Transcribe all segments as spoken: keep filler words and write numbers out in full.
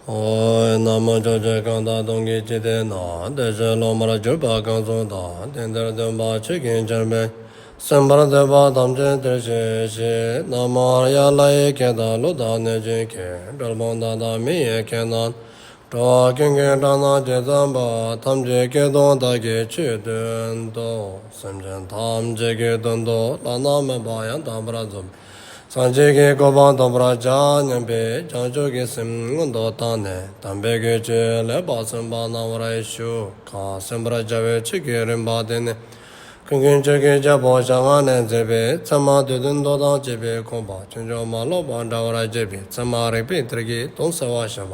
ཨོ། ན་མོ། ཕྱོགས་བཅུའི་གང་དག་སྟོང་གི་འཇིག་རྟེན་ན། བདེ་གཤེགས་སློབ་མར་གྱུར་པ་གང་སུ་དག། དེང་འདིར་སྟོན་པ་ཆོས་ཀྱི་ཆར་འབེབས། གསན་པར་འདོད་པ་ཐམས་ཅད་འདིར་གཤེགས་ཤིག། ན་མོ་ཨཱརྱ། ལྷ་ཡི་སྐད་དང་ཀླུ་དང་གནོད་སྦྱིན་སྐད། གྲུལ་བུམ་དག་དང་མི་ཡི་སྐད་རྣམས། འགྲོ་བ་ཀུན་གྱི་སྒྲ་རྣམས་ཇི་ཙམ་པ། ཐམས་ཅད་སྐད་དུ་བདག་གིས་ཆོས་བསྟན་ཏོ། སེམས་ཅན་ཐམས་ཅད་ཀྱི་དོན་དུ་བླ་ན་མེད་པ་ཡང་དག་པར་རྫོགས་པའི་སངས་རྒྱས་ཀྱི་གོ་འཕང་ཐོབ་པར་བྱ་སྙམ་པའི་བྱང་ཆུབ་ཀྱི་སེམས་སྔོན་དུ་བཏང་ནས་དམ་པའི་ཆོས་ལེགས་པར་གསན་པ་གནང་བར་ཞུ། གང་གསན་པར་བྱ་བའི་ཆོས་ཀྱི་རིམ་པ་དེ་ནི། ཀུན་མཁྱེན་ཆོས་ཀྱི་རྒྱལ་པོ་ཞལ་སྔ་ནས་མཛད་པའི་ཚད་མ་སྡེ་བདུན་མདོ་དང་བཅས་པའི་དགོངས་པ་ཕྱིན་ཅི་མ་ལོག་པར་འགྲེལ་བར་བྱེད་པའི་ཚད་མ་རིགས་པའི་གཏེར་གྱི་དོན་གསལ་བར་བཤད་པ་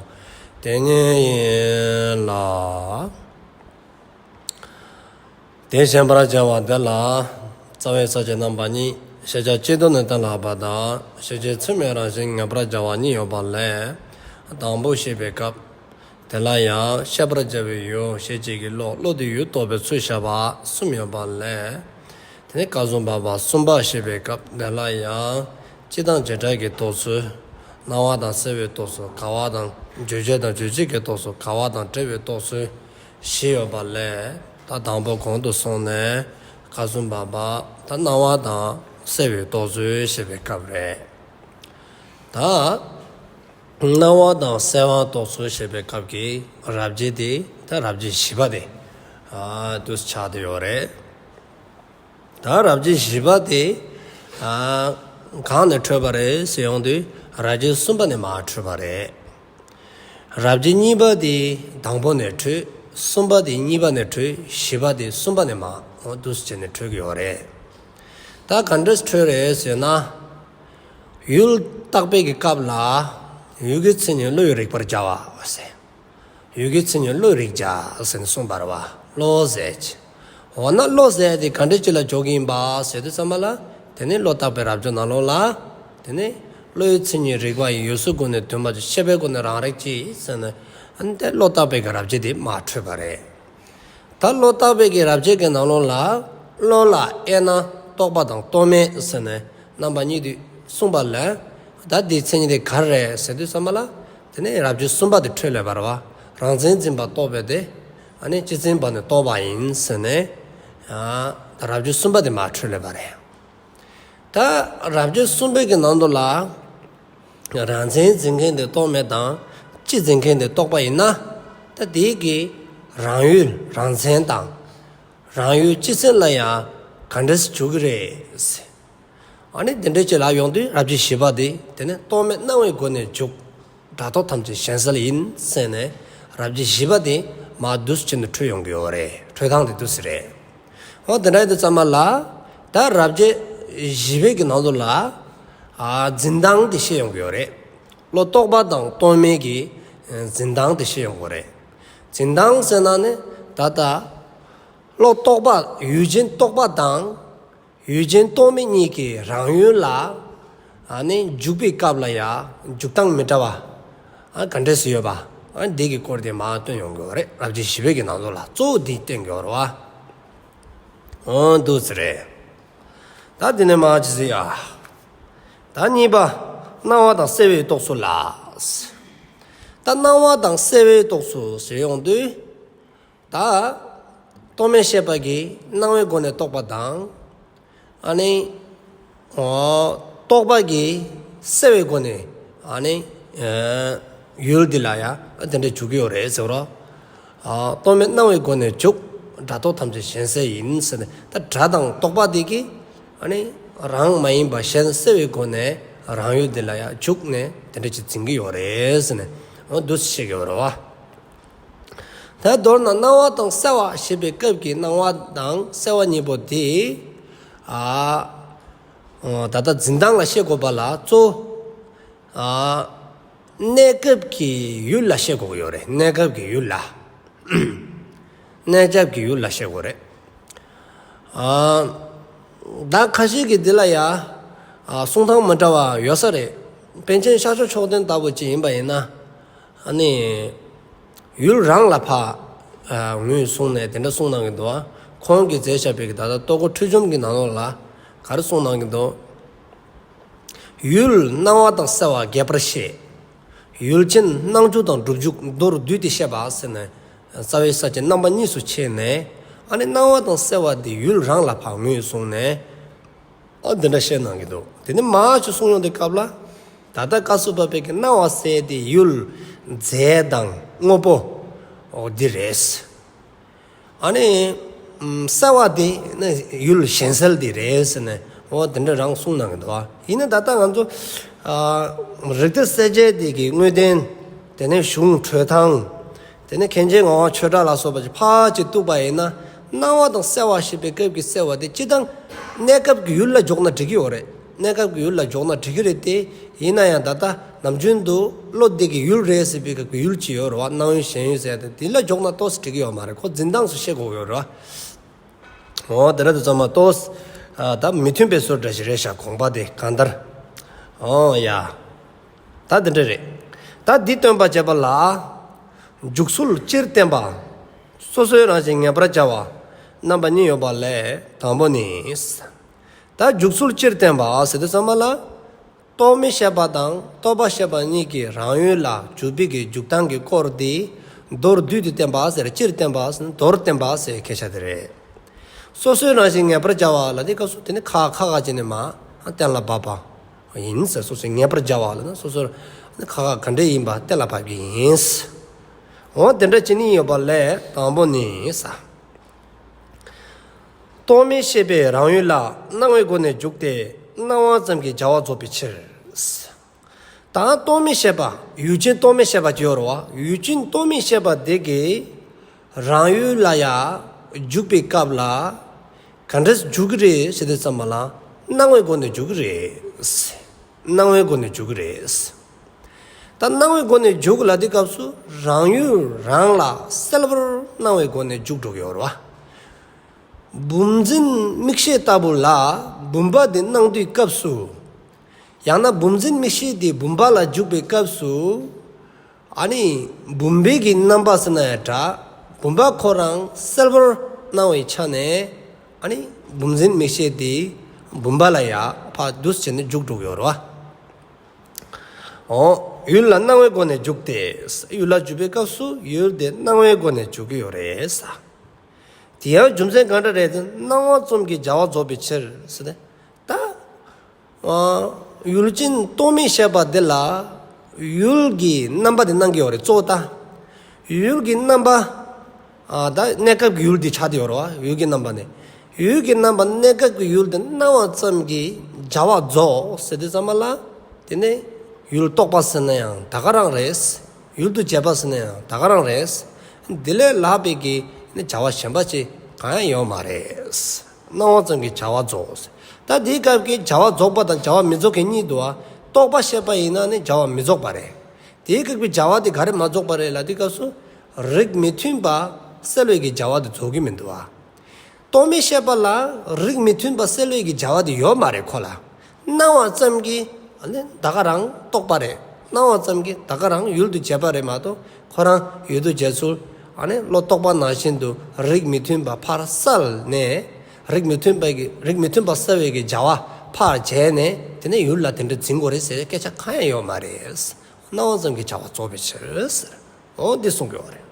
དེ་ཉིད་ཡིན་ལ། དེ་བཤད་པར་བྱ་བ་འདི་ལ། རྩ་བའི་ས་བཅད་རྣམ་པ་གཉིས། ཤེས་བྱ་སྤྱི་ལྡོག་ནས་གཏན་ལ་དབབ་པ་དང་། ཤེས་བྱེད་ཚད་མའི་རང་བཞིན་ངེས་པར་བྱ་བ་གཉིས་ཡོད་པ་ལས། དང་པོ་བཤད་པའི་སྐབས། དེ་ལ་ཡང་བཤད་པར་བྱ་བའི་ཡུལ་ཤེས་བྱེད་ཀྱི་བློ། བློ་དེས་ཡུལ་རྟོགས་པའི་ཚུལ་བཤད་པ་གསུམ་ཡོད་པ་ལས། དེ་ནས་སྐབས་སུ་བབ་པ་གསུམ་པ་བཤད་པའི་སྐབས། དེ་ལ་ཡང་སྤྱི་དང་བྱེ་བྲག་གི་རྟོགས་ཚུལ། སྣང་བ་དང་སེལ་བའི་རྟོགས་ཚུལ། འགལ་བ་དང་རྗོད་བྱེད་དང་རྗོད་བྱེད་ཀྱི་རྟོགས་ཚུལ། འགལ་བ་དང་བྲལ་བའི་རྟོགས་ཚུལ་བཞི་ཡོད་པ་ལས། ད་དང་པོ་གོང་དུ་སོང་ནས་སྐབས་སུ་བབ་པ་ད་སྣང་བ་དང་སེལ་བའི་རྟོགས་ཚུལ་བཤད་པའི་སྐབས་རེད། ད་སྣང་བ་དང་སེལ་བ་རྟོགས་ཚུལ་བཤད་པའི་སྐབས་ཀྱི་རབ་བྱེད་དེ། ད་རབ་བྱེད་བཞི་པ་དེ་ཨ་དུས་ཆགས་བསྡད་ཡོད་རེད། ད་རབ་བྱེད་བཞི་པ་དེ་ཨ་གང་ནས་འཕྲོས་པ་རེད་ཟེར་ཡོང་དུས། རབ་བྱེད་གསུམ་པ་ནས་མར་འཕྲོས་པ་རེད། རབ་བྱེད་གཉིས་པ་དེ་དང་པོ་ནས་འཕྲོས། གསུམ་པ་དེ་གཉིས་པ་ནས་འཕྲོས། བཞི་པ་དེ་གསུམ་པ་ནས་མར་འོ་འདུག་སེ་བྱས་ནས་འཕྲོས་ཀྱི་ཡོད་རེད། ད་ག་འདྲས་འཕྲོས་རེད་ཟེར་ན། ཡུལ་བརྟག་པའི་གི་སྐབས་ལ་ཡུལ་གྱི་མཚན་ཉིད་བློ་ཡིས་རིག་པར་བྱ་བ་ཟེར། ཡུལ་གྱི་མཚན་ཉིད་བློས་རིག་བྱ་ཟེར་ནས་གསུངས་པ་རེད་བ། བློ་ཟེར་གྱི། འོ་ན་བློ་ཟེར་དེ་ག་འདྲ་ཅིག་ལ་འཇོག་གི་ཡིན་པ་ཟེར་དུས་ཙམ་པ་ལ། དེ་ནི་བློ་བརྟག་པའི་རབ་བྱེད་ནང་ལོགས་ལ། དེ་ནི་བློའི་མཚན་ཉིད་རིག་པ་ཡི་ཡུལ་སོགས་ཀུན་ནས་དོན་སྤངས་ཀྱི་ཤེས་པའི་སྒོ་ནས་རང་རིག་གཅིག་ཟེར་ནས། ཨ་ནི་དེ་བློ་བརྟག་པའི་གི་རབ་བྱེད་དེ་མར་འཕྲོས་པ་རེད། ད་བློ་བརྟག་པའི་གི་རབ་བྱེད་ཀྱི་ནང་ལོགས་ལ། བློ་ལ་དབྱེ་ན་རྟོག་པ་དང་རྟོག་མེད་ཟེར་ནས་རྣམ་པ་གཉིས་དེ་གསུངས་པ་ལས། ད་དེའི་མཚན་ཉིད་དེ་ག་རེ་རེད་ཟེར་དུས་ཙམ་པ་ལ། དེ་ནས་རབ་བྱེད་གསུམ་པ་དེ་འཕྲོས་ལེ་བར་བ། རང་མཚན་འཛིན་པ་རྟོག་པའི་དེ། ཨ་ནི་སྤྱི་མཚན་པ་ནི་རྟོག་པ་ཡིན་ཟེར་ནས། ཨ་ད་རབ་བྱེད་གསུམ་པ་དེ་མར་འཕྲོས་ལེ་བ་རེད། ད་རབ་བྱེད་གསུམ་པའི་གི་ནང་དུ་ལ། རང་མཚན་འཛིན་མཁན་དེ་རྟོག་མེད་དང་། སྤྱི་འཛིན་མཁན་དེ་རྟོག་པ་ཡིན་ན། ད་དེའི་གི་རང་ཡུལ་རང་མཚན་དང་། རང་ཡུལ་སྤྱི་མཚན་ལ་ཡང་ག་འདྲས་འཇུག་གི་རེད། ཨ་ནི་དེ་འདྲ་ཅིག་ལ་ཡོང་དུས་རབ་བྱེད་བཞི་པ་དེ། དེ་ནི་རྟོག་མེད་སྣང་བའི་སྒོ་ནས་འཇུག་སྒྲ་རྟོག་ཐམས་ཅད་གཞན་སེལ་ཡིན་ཟེར་ནས། རབ་བྱེད་བཞི་པ་དེ་མར་འདུག་སེ་བྱས་ནས་འཕྲོས་ཡོང་གི་ཡོད་རེད། འཕྲོས་སྟངས་དེ་འདུག་སེ་རེད། འོ་དེ་འདྲ་ཡིན་དུས་ཙམ་པ་ལ། ད་རབ་བྱེད་བཞི་པའི་གི་ནང་དུ་ལ། ཨ་འཛིན་སྟངས་དེ་བཤད་ཡོང་གི་ཡོད་རེད། བློ་རྟོག་པ་དང་རྟོག་མེད་ཀྱི་འཛིན་སྟངས་དེ་བཤད་ཡོང་གི་ཡོད་རེད། འཛིན་སྟངས་ཟེར་ན་ནི་ད་ལྟ་བློ་རྟོག་པ་ཡུལ་ཅན་རྟོག་པ་དང་། ཡུལ་ཅན་རྟོག་མེད་གཉིས་ཀྱི་རང་ཡུལ་ལ། ཨ་ནི་འཇུག་པའི་སྐབས་ལ་ཡང་འཇུག་སྟངས་མི་འདྲ་བ། ཨ་ག་འདྲས་སུ་ཡོད་པ། ཨ་འདི་གི་སྐོར་དེ་མར་སྟོན་ཡོང་གི་ཡོད་རེད། རབ་བྱེད་བཞི་པའི་གི་ནང་དུ་ལ་གཙོ་བོ་འདི་བསྟན་གྱི་ཡོད་རེད་བ། འོ་འདུག་སེ་རེད། ད་དེ་ནས་མར་ཅི་ཟེར་ཡ། ད་གཉིས་པ། སྣང་བ་དང་སེལ་བའི་རྟོགས་ཚུལ་ལ། ད་སྣང་བ་དང་སེལ་བའི་རྟོགས་ཚུལ་ཟེར་ཡོང་དུས། ད་རྟོག་མེད་ཤེས་པ་གིས་སྣང་བའི་སྒོ་ནས་རྟོགས་པ་དང་། ཨ་ནི། ཨོ། རྟོག་པ་གིས་སེལ་བའི་སྒོ་ནས། ཨ་ནི། ཨ་ཡུལ་འདི་ལ་ཡང་དེ་འདྲ་འཇུག་གི་ཡོད་རེད་ཟེར་རོ། ཨ་རྟོག་མེད་སྣང་བའི་སྒོ་ནས་འཇུག་སྒྲ་རྟོག་ཐམས་ཅད་གཞན་སེལ་ཡིན་ཟེར་ནས། ད་སྒྲ་དང་རྟོག་པ་འདི་གིས། ཨ་ནི། རང་མ་ཡིན་པ་གཞན་སེལ་བའི་སྒོ་ནས་རང་ཡུལ་འདི་ལ་ཡང་འཇུག་ནས་དེ་འདྲ་ཅིག་འཛིན་གྱི་ཡོད་རེད་ཟེར་ནས། འོ་འདུག་སེ་བཤད་ཀྱི་ཡོད་རེད་བ། ད་མདོར་ན་སྣང་བ་དང་སེལ་བ་ཞེས་པའི་སྐབས་ཀྱི་སྣང་བ་དང་སེལ་བ་གཉིས་པོ་དེ། ཨ། ད་ལྟ་འཛིན་སྟངས་ལ་བཤད་དགོས་པ་ལ་གཙོ། ཨ། གནས་སྐབས་ཀྱི་ཡུལ་ལ་བཤད་དགོས་ཀྱི་ཡོད་རེད། གནས་སྐབས་ཀྱི་ཡུལ་ལ། གནས་སྐབས་ཀྱི་ཡུལ་ལ་བཤད་དགོས་རེད། ཨ། ད་ཁ་ཤས་ཀྱིས་འདི་ལ་ཡ། ཨ་གསུང་སྟངས་མི་འདྲ་བ་ཡོད་ས་རེད། པཎ་ཆེན་ཤཱཀྱ་མཆོག་ལྡན་ལྟ་བུ་ཅིག་ཡིན་པ་ཡིན་ན། ཨ་ནི། ཡུལ་རང་ལ་ཕར། ཨ་ངོས་བཟུང་ནས་དེ་འདྲ་གསུང་གནང་གི་འདུག་ཁོང་གིས་མཛད་བཞག་པའི་ད་ལྟ་རྟོགས་སྐོར་ཁྲིད་གཞུང་གི་ནང་ལོགས་ལ་ག་རེ་གསུང་གནང་གི་འདུག་ཡུལ་སྣང་བ་དང་སེལ་བ་རྒྱས་པར་བཤད། ཡུལ་ཅན་སྣང་འཇུག་དང་སྒྲུབ་འཇུག་མདོར་བསྡུས་ཏེ་བཤད་པ་ཟེར་ནས། རྩ་བའི་ས་བཅད་རྣམ་པ་གཉིས་སུ་ཕྱེ་ནས། ཨ་ནི་སྣང་བ་དང་སེལ་བ་དེ་ཡུལ་རང་ལ་ཕར་ངོས་བཟུང་ནས། ཨོ་འདི་འདྲ་བཤད་གནང་གི་འདུག་དེ་ནི་མ་ཆུ་གསུང་ཡོང་དུས་སྐབས་ལ། ད་ལྟ་བཀའ་སྲུབ་པ་པའི་གི་སྣང་བ་སེལ་དེ་ཡུལ་རྫས་དང་དངོས་པོ། ཨོ་འདི་རེད། ཨ་ནི། ཨམ། གསལ་བ་དེ་ནི་ཡུལ་གཞན་སེལ་དེ་རེད་ཟེར་ནས་འོ་དེ་འདྲ་རང་གསུངས་གནང་གི་འདུག་ཡིན་ན་ད་ལྟ་ང་ཚོ། ཨ། རིགས་གཏེར་གསལ་བྱེད་དེ་གི་དངོས་བསྟན། དེ་ནས་གཞུང་འཁྲོལ་སྟངས། དེ་ནས་མཁན་ཆེན་ངག་དབང་ཆོས་གྲགས་ལ་སོགས་པ་ཅིག་ཕར་ཅིག་གཏུགས་པ་ཡིན་ན། སྣང་བ་དང་སེལ་བ་ཞེས་པའི་སྐབས་ཀྱི་སེལ་བ་དེ་སྤྱིར་བཏང་གནས་སྐབས་ཀྱི་ཡུལ་ལ་འཇོག་ན་འགྲིག་གི་ཡོད་རེད། གནས་སྐབས་ཀྱི་ཡུལ་ལ་འཇོག་ན་འགྲིག་གི་རེད་དེ། ཡིན་ན་ཡང་ད་ལྟ་ནམ་རྒྱུན་དུ་བློ་འདི་གི་ཡུལ་རེད་ཟེར་བའི་སྐབས་ཀྱི་ཡུལ་ཅིག་ཡོད་རེད་བ། སྣང་ཡུལ་ཞེན་ཡུལ་ཟེར་ཡ་དེ་འདི་ལ་འཇོག་ན་ཏོག་ཙམ་འགྲིག་གི་ཡོད་མ་རེད། ཁོ་འཛིན་སྟངས་སུ་བཤད་དགོས་ཀྱི་ཡོད་རེད་བ། འོ་དེ་འདྲ་དུ་ཚང་མ་ཏོག་ཙམ་ད་མི་མཐུན་པའི་སྲོལ་འདྲ་ཞིག་རེད་ཤག་དགོངས་པ་དེ་གང་ལྟར། འོ་ཡ། ད་དེ་འདྲ་རེད། ད་འདི་སྟོན་པ་བྱེད་པ་ལ། འཇུག་ཚུལ་སྤྱིར་བསྟན་པ། སོ་སོའི་རང་བཞིན་ངེས་པར་བྱ་བ། རྣམ་པ་གཉིས་ཡོད་པ་ལས་དང་པོ་ནི། ད་འཇུག་ཚུལ་སྤྱིར་བསྟན་པ་ཟེར་དུས་ཚང་མ་ལ། རྟོག་མེད་ཤེས་པ་དང་རྟོག་པ་ཤེས་པ་གཉིས་ཀྱི་རང་ཡུལ་ལ་འཇུག་པའི་གི་འཇུག་སྟངས་ཀྱི་སྐོར་དེ། མདོར་བསྡུས་ཏེ་བསྟན་པ་ཟེར། སྤྱིར་བསྟན་པ་ཟེར་མདོར་བསྟན་པ་ཟེར་སྐད་ཆ་དེ་རེད། སོ་སོའི་རང་བཞིན་ངེས་པར་བྱ་བ་ལ་དེ་སྐབས་སུ་དེ་ནི་ཁ་ཁ་ཁ་བྱས་ནས་མ་གཏན་ལ་ཕབ་པ་ཡིན་ཟེར། སོ་སོའི་ངེས་པར་བྱ་བ་ལ་ན་སོ་སོར་ཁ་ཁ་ག་འདྲ་ཡིན་པ་གཏན་ལ་ཕབ་ཀྱི་ཡིན། འོ་དེ་འདྲ་བྱེད་ནི་ཡོད་པ་ལས་དང་པོ་ནི་ས། རྟོག་མེད་ཤེས་པའི་རང་ཡུལ་ལ་སྣང་བའི་སྒོ་ནས་འཇུག་སྟེ་སྣང་བ་ཙམ་གྱི་བྱ་བ་རྫོགས་པའི་ཕྱིར། ད་རྟོག་མེད་ཤེས་པ་ཡུལ་ཅན་རྟོག་མེད་ཤེས་པ་ཅིག་ཡོད་རེད་བ། ཡུལ་ཅན་རྟོག་མེད་ཤེས་པ་དེ་གིས་རང་ཡུལ་ལ་ཡ་འཇུག་པའི་སྐབས་ལ་ག་འདྲས་འཇུག་གི་རེད་ཟེར་དུས་ཙམ་པ་ལ་སྣང་བའི་སྒོ་ནས་འཇུག་གི་རེད། སྣང་བའི་སྒོ་ནས་འཇུག་གི་རེད། ད་སྣང་བའི་སྒོ་ནས་འཇུག་ལ་དེ་སྐབས་སུ་རང་ཡུལ་རང་ལ་གསལ་པོར་སྣང་བའི་སྒོ་ནས་འཇུག་འགྲོ་གི་ཡོད་རེད་བ། བུམ་འཛིན་མིག་ཤེས་ལྟ་བུ་ལ་བུམ་པ་དེ་སྣང་དུས་སྐབས་སུ། ཡང་ན་བུམ་འཛིན་མིག་ཤེས་དེ་བུམ་པ་ལ་འཇུག་པའི་སྐབས་སུ། ཨ་ནི་བུམ་པའི་གི་རྣམ་པ་ཟེར་ན་ཡང་འདྲ། བུམ་པ་ཁོ་རང་གསལ་པོར་སྣང་བའི་ཆ་ནས། ཨ་ནི་བུམ་འཛིན་མིག་ཤེས་དེ་བུམ་པ་ལ་ཡ་ཕར་འདུས་བྱས་ནས་འཇུག་འགྲོ་གི་ཡོད་རེད་བ། འོ། ཡུལ་ལ་སྣང་བའི་སྒོ་ནས་འཇུག་སྟེ། ཡུལ་ལ་འཇུག་པའི་སྐབས་སུ་ཡུལ་དེ་སྣང་བའི་སྒོ་ནས་འཇུག་གི་ཡོད་རེད་ས། དེ་ཡང་རྒྱུ་མཚན་གང་འདྲ་རེད་དེ་སྣང་བ་ཙམ་གྱི་བྱ་བ་རྫོགས་པའི་ཕྱིར་ཟེར་ཏེ། ད། ཨ། ཡུལ་ཅན་རྟོག་མེད་ཤེས་པ་དེ་ལ་ཡུལ་གྱི་རྣམ་པ་དེ་སྣང་གི་ཡོད་རེད་གཙོ་བོ་ད། ཡུལ་གྱི་རྣམ་པ། ཨ། ད་གནས་སྐབས་ཀྱི་ཡུལ་དེ་ཆགས་བསྡད་ཡོད་རེད་བ། ཡུལ་གྱི་རྣམ་པ་ནི། ཡུལ་གྱི་རྣམ་པ་གནས་སྐབས་ཀྱི་ཡུལ་དེ་སྣང་བ་ཙམ་གྱིས་བྱ་བ་རྫོགས་ཟེར་དུས་ཙམ་པ་ལ། དེ་ནི་ཡུལ་རྟོག་པ་ཟེར་ན་ཡང་ད་ག་རང་རེད། ཡུལ་དུ་བྱེད་པ་ཟེར་ན་ཡང་ད་ག་རང་རེད། འདི་ལས་ལྷག་པའི་གི་ནི་བྱ་བ་གཞན་པ་ཅིག་གང་ཡང་ཡོད་མ་རེད། སྣང་བ་ཙམ་གྱིས་བྱ་བ་རྫོགས། ད་དེའི་སྐབས་ཀྱི་བྱ་བ་རྫོགས་པ་དང་བྱ་བ་མི་རྫོགས་ཀྱི་གཉིས་འདུག་བ། རྟོག་པ་ཤེས་པ་ཡིན་ན་ནི་བྱ་བ་མི་རྫོགས་པ་རེད། དེའི་སྐབས་ཀྱི་བྱ་བ་དེ་ག་རེ་མ་རྫོགས་པ་རེད་ལབ་དུས་སྐབས་སུ། རིགས་མི་མཐུན་པ་སེལ་བའི་གི་བྱ་བ་དེ་རྫོགས་ཀྱི་མི་འདུག་བ། རྟོག་མེད་ཤེས་པ་ལ་རིགས་མི་མཐུན་པ་སེལ་བའི་གི་བྱ་བ་དེ་ཡོད་མ་རེད་ཁོ་ལ། སྣང་བ་ཙམ་གྱིས་ཨ་ནི་ད་ག་རང་རྟོག་པ་རེད། སྣང་བ་ཙམ་གྱིས་ད་ག་རང་ཡུལ་དུ་བྱེད་པ་རེད་མ་གཏོགས་ཁོ་རང་ཡུལ་དུ་བྱེད་ཚུལ་ཨ་ནི་བློ་རྟོག་པ་ནང་བཞིན་དུ་རིགས་མི་མཐུན་པ་ཕར་བསལ་ནས། རིགས་མི་མཐུན་པའི་གི་རིགས་མི་མཐུན་པ་སེལ་བའི་གི་བྱ་བ་ཕར་བྱས་ནས་དེ་ནས་ཡུལ་ལ་དེ་འདྲ་འཛིན་དགོས་རེད་ཟེར་སྐད་ཆ་གང་ཡང་ཡོད་མ་རེད། སྣང་བ་ཙམ་གྱིས་བྱ་བ་རྫོགས་པའི་ཕྱིར་ཟེར། འོ་འདི་གསུང་གི་ཡོད་རེད།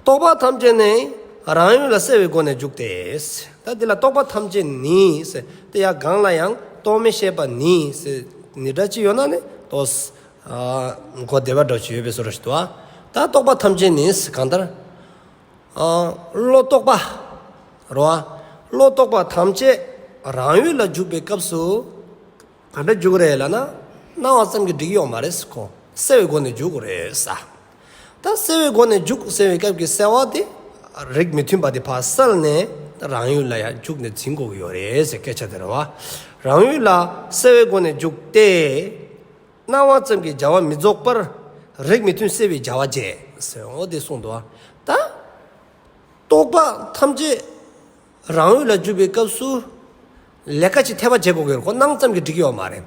རྟོག་པ་ཐམས་ཅད་ནི་རང་ཡུལ་ལ་གསལ་བའི་སྒོ་ནས་འཇུག་སྟེ། ད་འདི་ལ་རྟོག་པ་ཐམས་ཅད་ནི་ཟེར་དེ་ཡང་གང་ལ་ཡང་རྟོག་མེད་ཤེས་པ་ནི་ཟེར་ནི་སྒྲ་ཅི་ཡོད་ན་ནི་ཏོག་ཙམ་གོ་བདེ་བ་འདྲ་ཅིག་ཡོད་པའི་བཟོ་འདྲ་ཞིག་འདུག་ཨ། ད་རྟོག་པ་ཐམས་ཅད་ནི་ཟེར་གང་ལྟར། ཨ། བློ་རྟོག་པ་རོ། བློ་རྟོག་པ་ཐམས་ཅད་རང་ཡུལ་ལ་འཇུག་པའི་སྐབས་སུ། ག་འདྲ་འཇུག་རེད་ལབ་ན། སྣང་བ་ཙམ་གྱིས་འགྲིག་ཡོད་མ་རེད་ཁོ། གསལ་བའི་སྒོ་ནས་འཇུག་དགོས་རེད་ས། ད་གསལ་བའི་སྒོ་ནས་འཇུག་ཟེར་བའི་སྐབས་ཀྱི་གསལ་བ་དེ། རིགས་མི་མཐུན་པ་དེ་ཕར་བསལ་ནས་རང་ཡུལ་ལ་ཡང་འཇུག་ནས་འཛིན་དགོས་ཀྱི་ཡོད་རེད་ཟེར་སྐད་ཆ་དེ་རེད་བ། རང་ཡུལ་ལ་གསལ་བའི་སྒོ་ནས་འཇུག་སྟེ། སྣང་བ་ཙམ་གྱིས་བྱ་བ་མི་རྫོགས་པར་རིགས་མི་མཐུན་སེལ་བའི་བྱ་བ་བྱེད་ཟེར་འོ་དེ་གསུངས་འདུག་བ། ད། རྟོག་པ་ཐམས་ཅད་རང་ཡུལ་ལ་འཇུག་པའི་སྐབས་སུ་ལས་ཀ་ཅིག་འཐད་པ་བྱེད་དགོས་ཀྱི་ཡོད་རེད་ཁོ། སྣང་ཙམ་གྱིས་འགྲིག་གི་ཡོད་མ་རེད།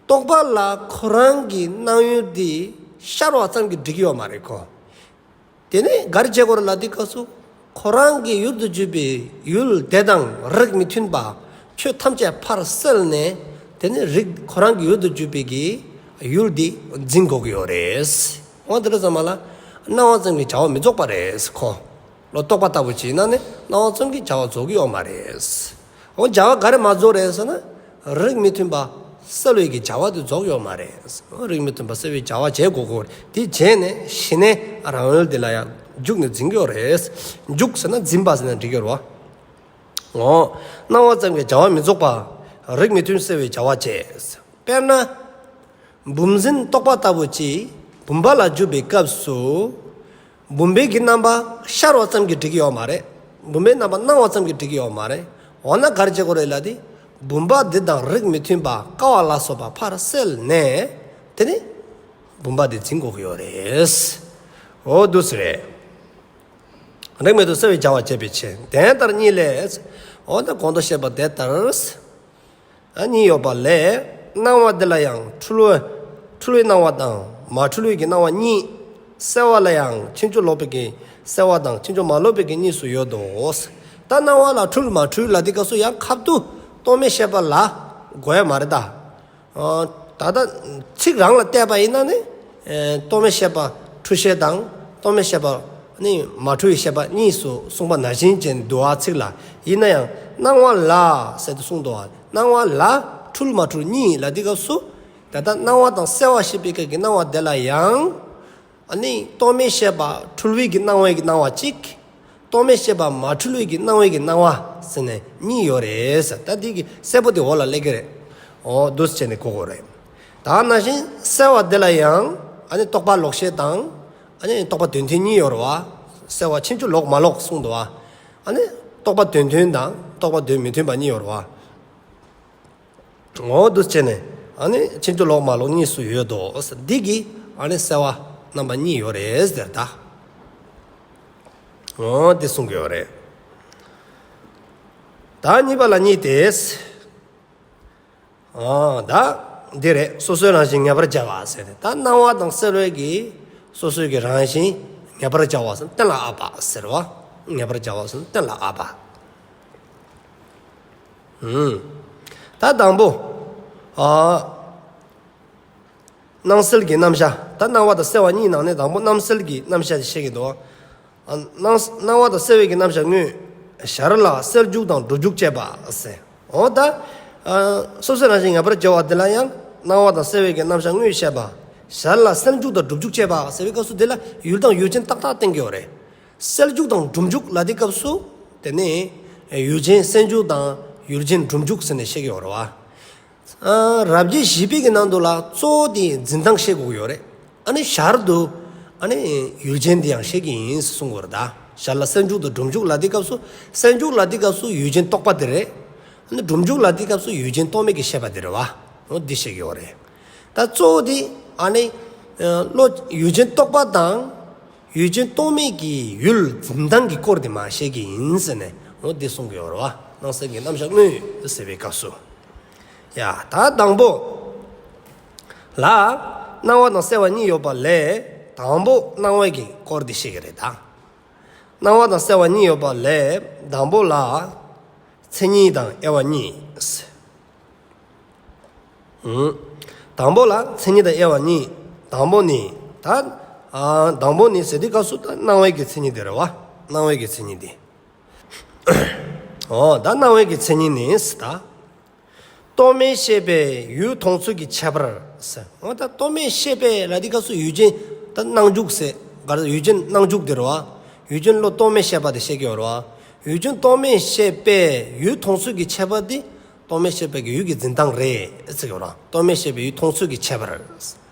རྟོག་པ་ལ་ཁོ་རང་གི་སྣང་ཡུལ་འདི་ཤར་བ་ཙམ་གྱིས་འགྲིག་གི་ཡོད་མ་རེད་ཁོ། དེ་ནས་ག་རེ་བྱེད་དགོས་རེད་ལབ་དུས་སྐབས་སུ། ཁོ་རང་གི་ཡུལ་དུ་གྱུར་པའི་ཡུལ་དེ་དང་རིགས་མི་མཐུན་པ་ཆོས་ཐམས་ཅད་ཕར་བསལ་ནས། དེ་ནས་རིགས་ཁོ་རང་གི་ཡུལ་དུ་གྱུར་པའི་གི་ ཡུལ་འདི་འཛིན་དགོས་ཀྱི་ཡོད་རེད། འོ་དེ་འདྲ་ཙམ་མ་ལ་སྣང་བ་ཙམ་གྱིས་བྱ་བ་མི་རྫོགས་པ་རེད་ཁོ། ལོ་རྟོག་པ་ལྟ་བུ་ཅིག་ཡིན་ན་ནི་སྣང་བ་ཙམ་གྱིས་བྱ་བ་རྫོགས་ཀྱི་ཡོད་མ་རེད། འོ་བྱ་བ་ག་རེ་མ་རྫོགས་རེད་ཟེར་ན། རིགས་མི་མཐུན་པ་སེལ་བའི་གི་བྱ་བ་དེ་རྫོགས་ཡོད་མ་རེད། རིགས་མི་མཐུན་པ་སེལ་བའི་བྱ་བ་བྱེད་དགོས་དགོས་དེ་བྱས་ནས་ཤི་ནས་རང་ཡུལ་དེ་ལ་ཡང་འཇུག་ནས་འཛིན་གྱི་ཡོད་རེད། འཇུག་ཟེར་ན་འཛིན་པ་ཟེར་ན་འགྲིག་གི་རེད་བ། འོ། སྣང་བ་ཙམ་གྱིས་བྱ་བ་མི་རྫོགས་པ། རིགས་མི་མཐུན་སེལ་བའི་བྱ་བ་བྱེད། དཔེར་ན། བུམ་འཛིན་རྟོག་པ་ལྟ་བུ་ཅིག་བུམ་པ་ལ་འཇུག་པའི་སྐབས་སུ། བུམ་པའི་གི་རྣམ་པ་ཤར་བ་ཙམ་གྱིས་འགྲིག་གི་ཡོད་མ་རེད། བུམ་པའི་རྣམ་པ་སྣང་བ་ཙམ་གྱིས་འགྲིག་གི་ཡོད་མ་རེད། འོ་ན་ག་རེ་བྱེད་དགོས་རེད་ལབ་དུས། བུམ་པ་འདི་དང་རིགས་མི་མཐུན་པ་ཀ་བ་ལ་སོགས་པ་ཕར་སེལ་ནས། དེ་ནི། བུམ་པ་འདི་འཛིན་དགོས་ཀྱི་ཡོད་རེད། འོ་འདུག་སེ་རེད། རིགས་མི་མཐུན་སེལ་བའི་བྱ་བ་བྱེད་པའི་ཕྱིར། དེ་ལྟར་གཉིས་ལས། འོ་ན་གོང་དུ་བཤད་པ་དེ་ལྟར། ཨ་གཉིས་ཡོད་པ་ལས། སྣང་བ་འདི་ལ་ཡང་འཁྲུལ་བའི་འཁྲུལ་བའི་སྣང་བ་དང་མ་འཁྲུལ་བའི་གི་སྣང་བ་གཉིས། སེལ་བ་ལ་ཡང་ཕྱིན་ཅི་ལོག་པའི་གི་སེལ་བ་དང་ཕྱིན་ཅི་མ་ལོག་པའི་གི་གཉིས་སུ་ཡོད་དོ། ད་སྣང་བ་ལ་འཁྲུལ་མ་འཁྲུལ་ལབ་དུས་སྐབས་སུ་ཡང་ཁ་ཐུག་རྟོག་མེད་ཤེས་པ་ལ་གོ་ཡ་མ་རེད་ད། ད་ལྟ་ཚིག་རང་ལ་བལྟས་པ་ཡིན་ན་ནི། རྟོག་མེད་ཤེས་པ་འཁྲུལ་ཤེས་དང་རྟོག་མེད་ཤེས་པ་ནི་མ་འཁྲུལ་བའི་ཤེས་པ་གཉིས་སུ་གསུངས་པ་ནང་བཞིན་བྱས་འདུག་ཨ་ཚིག་ལ། ཡིན་ན་ཡང་སྣང་བ་ལ་ཟེར་ཏེ་གསུངས་འདུག་ཨ། སྣང་བ་ལ་འཁྲུལ་མ་འཁྲུལ་གཉིས་ལབ་དུས་སྐབས་སུ། ད་ལྟ་སྣང་བ་དང་སེལ་བ་ཞེས་པའི་སྐབས་ཀྱི་སྣང་བ་དེ་ལ་ཡང་། ཨ་ནི་རྟོག་མེད་ཤེས་པ་འཁྲུལ་བའི་གི་སྣང་བའི་གི་སྣང་བ་གཅིག་རྟོག་མེད་ཤེས་པ་མ་འཁྲུལ་བའི་གི་སྣང་བའི་གི་སྣང་བ་ཟེར་ནས་གཉིས་ཡོད་རེད་ཟེར། ད་འདི་གི་གསལ་པོ་དེ་འོག་ལ་སླེབས་ཀྱི་རེད། འོ་འདུག་སེ་བྱས་ནས་གོ་དགོས་རེད། ད་ནང་བཞིན་སེལ་བ་འདི་ལ་ཡང་ཨ་ནི་རྟོག་པ་ལོག་ཤེས་དང་། ཨ་ནི་རྟོག་པ་དོན་མཐུན་གཉིས་ཡོད་རེད་བ། སེལ་བ་ཕྱིན་ཅི་ལོག་མ་ལོག་གསུངས་འདུག་བ། ཨ་ནི་རྟོག་པ་དོན་མཐུན་དང་རྟོག་པ་དོན་མི་མཐུན་པ་གཉིས་ཡོད་རེད་བ། འོ་འདུག་སེ་བྱས་ནས། ཨ་ནི་ཕྱིན་ཅི་ལོག་མ་ལོག་གཉིས་སུ་ཡོད་དོ། འདི་གི་ཨ་ནི་སེལ་བ་རྣམ་པ་གཉིས་ཡོད་རེད་ཟེར་ད། འོ་འདི་གསུང་གི་ཡོད་རེད། ད་གཉིས་པ་ལ་གཉིས་ཏེ། ཨ་ད་འདི་རེད། སོ་སོའི་རང་བཞིན་ངེས་པར་བྱ་བ་ཟེར་ཏེ། ད་སྣང་བ་དང་སེལ་བའི་གི་སོ་སོའི་གི་རང་བཞིན་ངེས་པར་བྱ་བ་ཟེར་གཏན་ལ་དབབ་པ་ཟེར་བ། ངེས་པར་བྱ་བ་ཟེར་གཏན་ལ་དབབ་པ། ད་དང་པོ། ཨ། སྣང་སེལ་གྱི་རྣམ་གཞག་ད་སྣང་བ་དང་སེལ་བ་གཉིས་ནང་ནས་དང་པོ་སྣང་སེལ་གྱི་རྣམ་གཞག་དེ་བཤད་ཀྱི་འདུག་ཨ། སྣང་སྣང་བ་དང་སེལ་བའི་གི་རྣམ་གཞག་དངོས། ཞར་ལ་སེལ་འཇུག་དང་སྒྲུབ་འཇུག་བཅས་པ་ཟེར། འོ་ད། ཨ། སོ་སོའི་རང་བཞིན་ངེས་པར་བྱ་བ་འདི་ལ་ཡང་སྣང་བ་དང་སེལ་བའི་གི་རྣམ་གཞག་དངོས་བཤད་པ། ཞར་ལ་སེལ་འཇུག་དང་སྒྲུབ་འཇུག་བཅས་པ་ཟེར་བའི་སྐབས་སུ་འདི་ལ་ཡུལ་དང་ཡུལ་ཅན་ཏག་ཏག་བསྟན་གྱི་ཡོད་རེད། སེལ་འཇུག་དང་སྒྲུབ་འཇུག་ལབ་དུས་སྐབས་སུ། དེ་ནི། ཡུལ་ཅན་སེལ་འཇུག་དང་ཡུལ་ཅན་སྒྲུབ་འཇུག་ཟེར་ནས་བཤད་ཀྱི་ཡོད་རེད་བ། ཨ། རབ་བྱེད་བཞི་པའི་གི་ནང་དུ་ལ་གཙོ་བོ་དེ་འཛིན་སྟངས་བཤད་དགོས་ཀྱི་ཡོད་རེད། ཨ་ནི་ཞར་དུ། ཨ་ནི་ཡུལ་ཅན་དེ་ཡང་བཤད་ཀྱི་ཡིན་ཟེར་གསུང་གི་ཡོད་རེད་ད། ཞར་ལ་སེལ་འཇུག་དང་སྒྲུབ་འཇུག་ལབ་དུས་སྐབས་སུ། སེལ་འཇུག་ལབ་དུས་སྐབས་སུ་ཡུལ་ཅན་རྟོག་པ་དེ་རེད། ཨ་ནི་སྒྲུབ་འཇུག་ལབ་དུས་སྐབས་སུ་ཡུལ་ཅན་རྟོག་མེད་ཀྱི་ཤེས་པ་དེ་རེད་བ། འོ་འདི་བཤད་ཀྱི་ཡོད་རེད། ད་གཙོ་བོ་དེ། ཨ་ནི། བློ་ཡུལ་ཅན་རྟོག་པ་དང་། ཡུལ་ཅན་རྟོག་མེད་ཀྱི་ཡུལ་འཛིན་སྟངས་ཀྱི་སྐོར་དེ་མར་བཤད་ཀྱི་ཡིན་ཟེར་ནས་འོ་འདི་གསུང་གི་ཡོད་རེད་བ། སྣང་སེལ་གྱི་རྣམ་གཞག་དངོས་ཟེར་བའི་སྐབས་སུ། ཡ་ད་དང་པོ་ལ་སྣང་བ་དང་སེལ་བ་གཉིས་ཡོད་པ་ལས་དང་པོ་སྣང་བའི་གི་སྐོར་དེ་བཤད་ཀྱི་རེད་ད། སྣང་བ་དང་སེལ་བ་གཉིས་ཡོད་པ་ལས་དང་པོ་ལ་མཚན་ཉིད་དང་དབྱེ་བ་གཉིས། དང་པོ་ལ་མཚན་ཉིད་དང་དབྱེ་བ་གཉིས། དང་པོ་ནི། ད། ཨ། དང་པོ་ནི་ཟེར་དུས་སྐབས་སུ་ད་སྣང་བའི་གི་མཚན་ཉིད་དེ་རེད་བ། སྣང་བའི་གི་མཚན་ཉིད་དེ། འོ་ད་སྣང་བའི་གི་མཚན་ཉིད་ནི་ཟེར་ད། རྟོག་མེད་ཤེས་པས་ཡུལ་མཐོང་ཚུལ་གྱི་ཁྱད་པར་ཟེར། འོ་ད་རྟོག་མེད་ཤེས་པས་ལབ་དུས་སྐབས་སུ་ཡུལ་ཅན་ད་སྣང་འཇུག་ཟེར། ག་རེ་ཡུལ་ཅན་སྣང་འཇུག་དེ་རེད་བ། ཡུལ་ཅན་བློ་རྟོག་མེད་ཤེས་པ་དེ་བཤད་ཀྱི་ཡོད་རེད་བ། ཡུལ་ཅན་རྟོག་མེད་ཤེས་པས་ཡུལ་མཐོང་ཚུལ་གྱི་ཁྱད་པར་དེ། རྟོག་མེད་ཤེས་པའི་གི་ཡུལ་གྱི་འཛིན་སྟངས་རེད་ཟེར་གྱི་ཡོད་རེད། རྟོག་མེད་ཤེས་པའི་ཡུལ་མཐོང་ཚུལ་གྱི་ཁྱད་པར།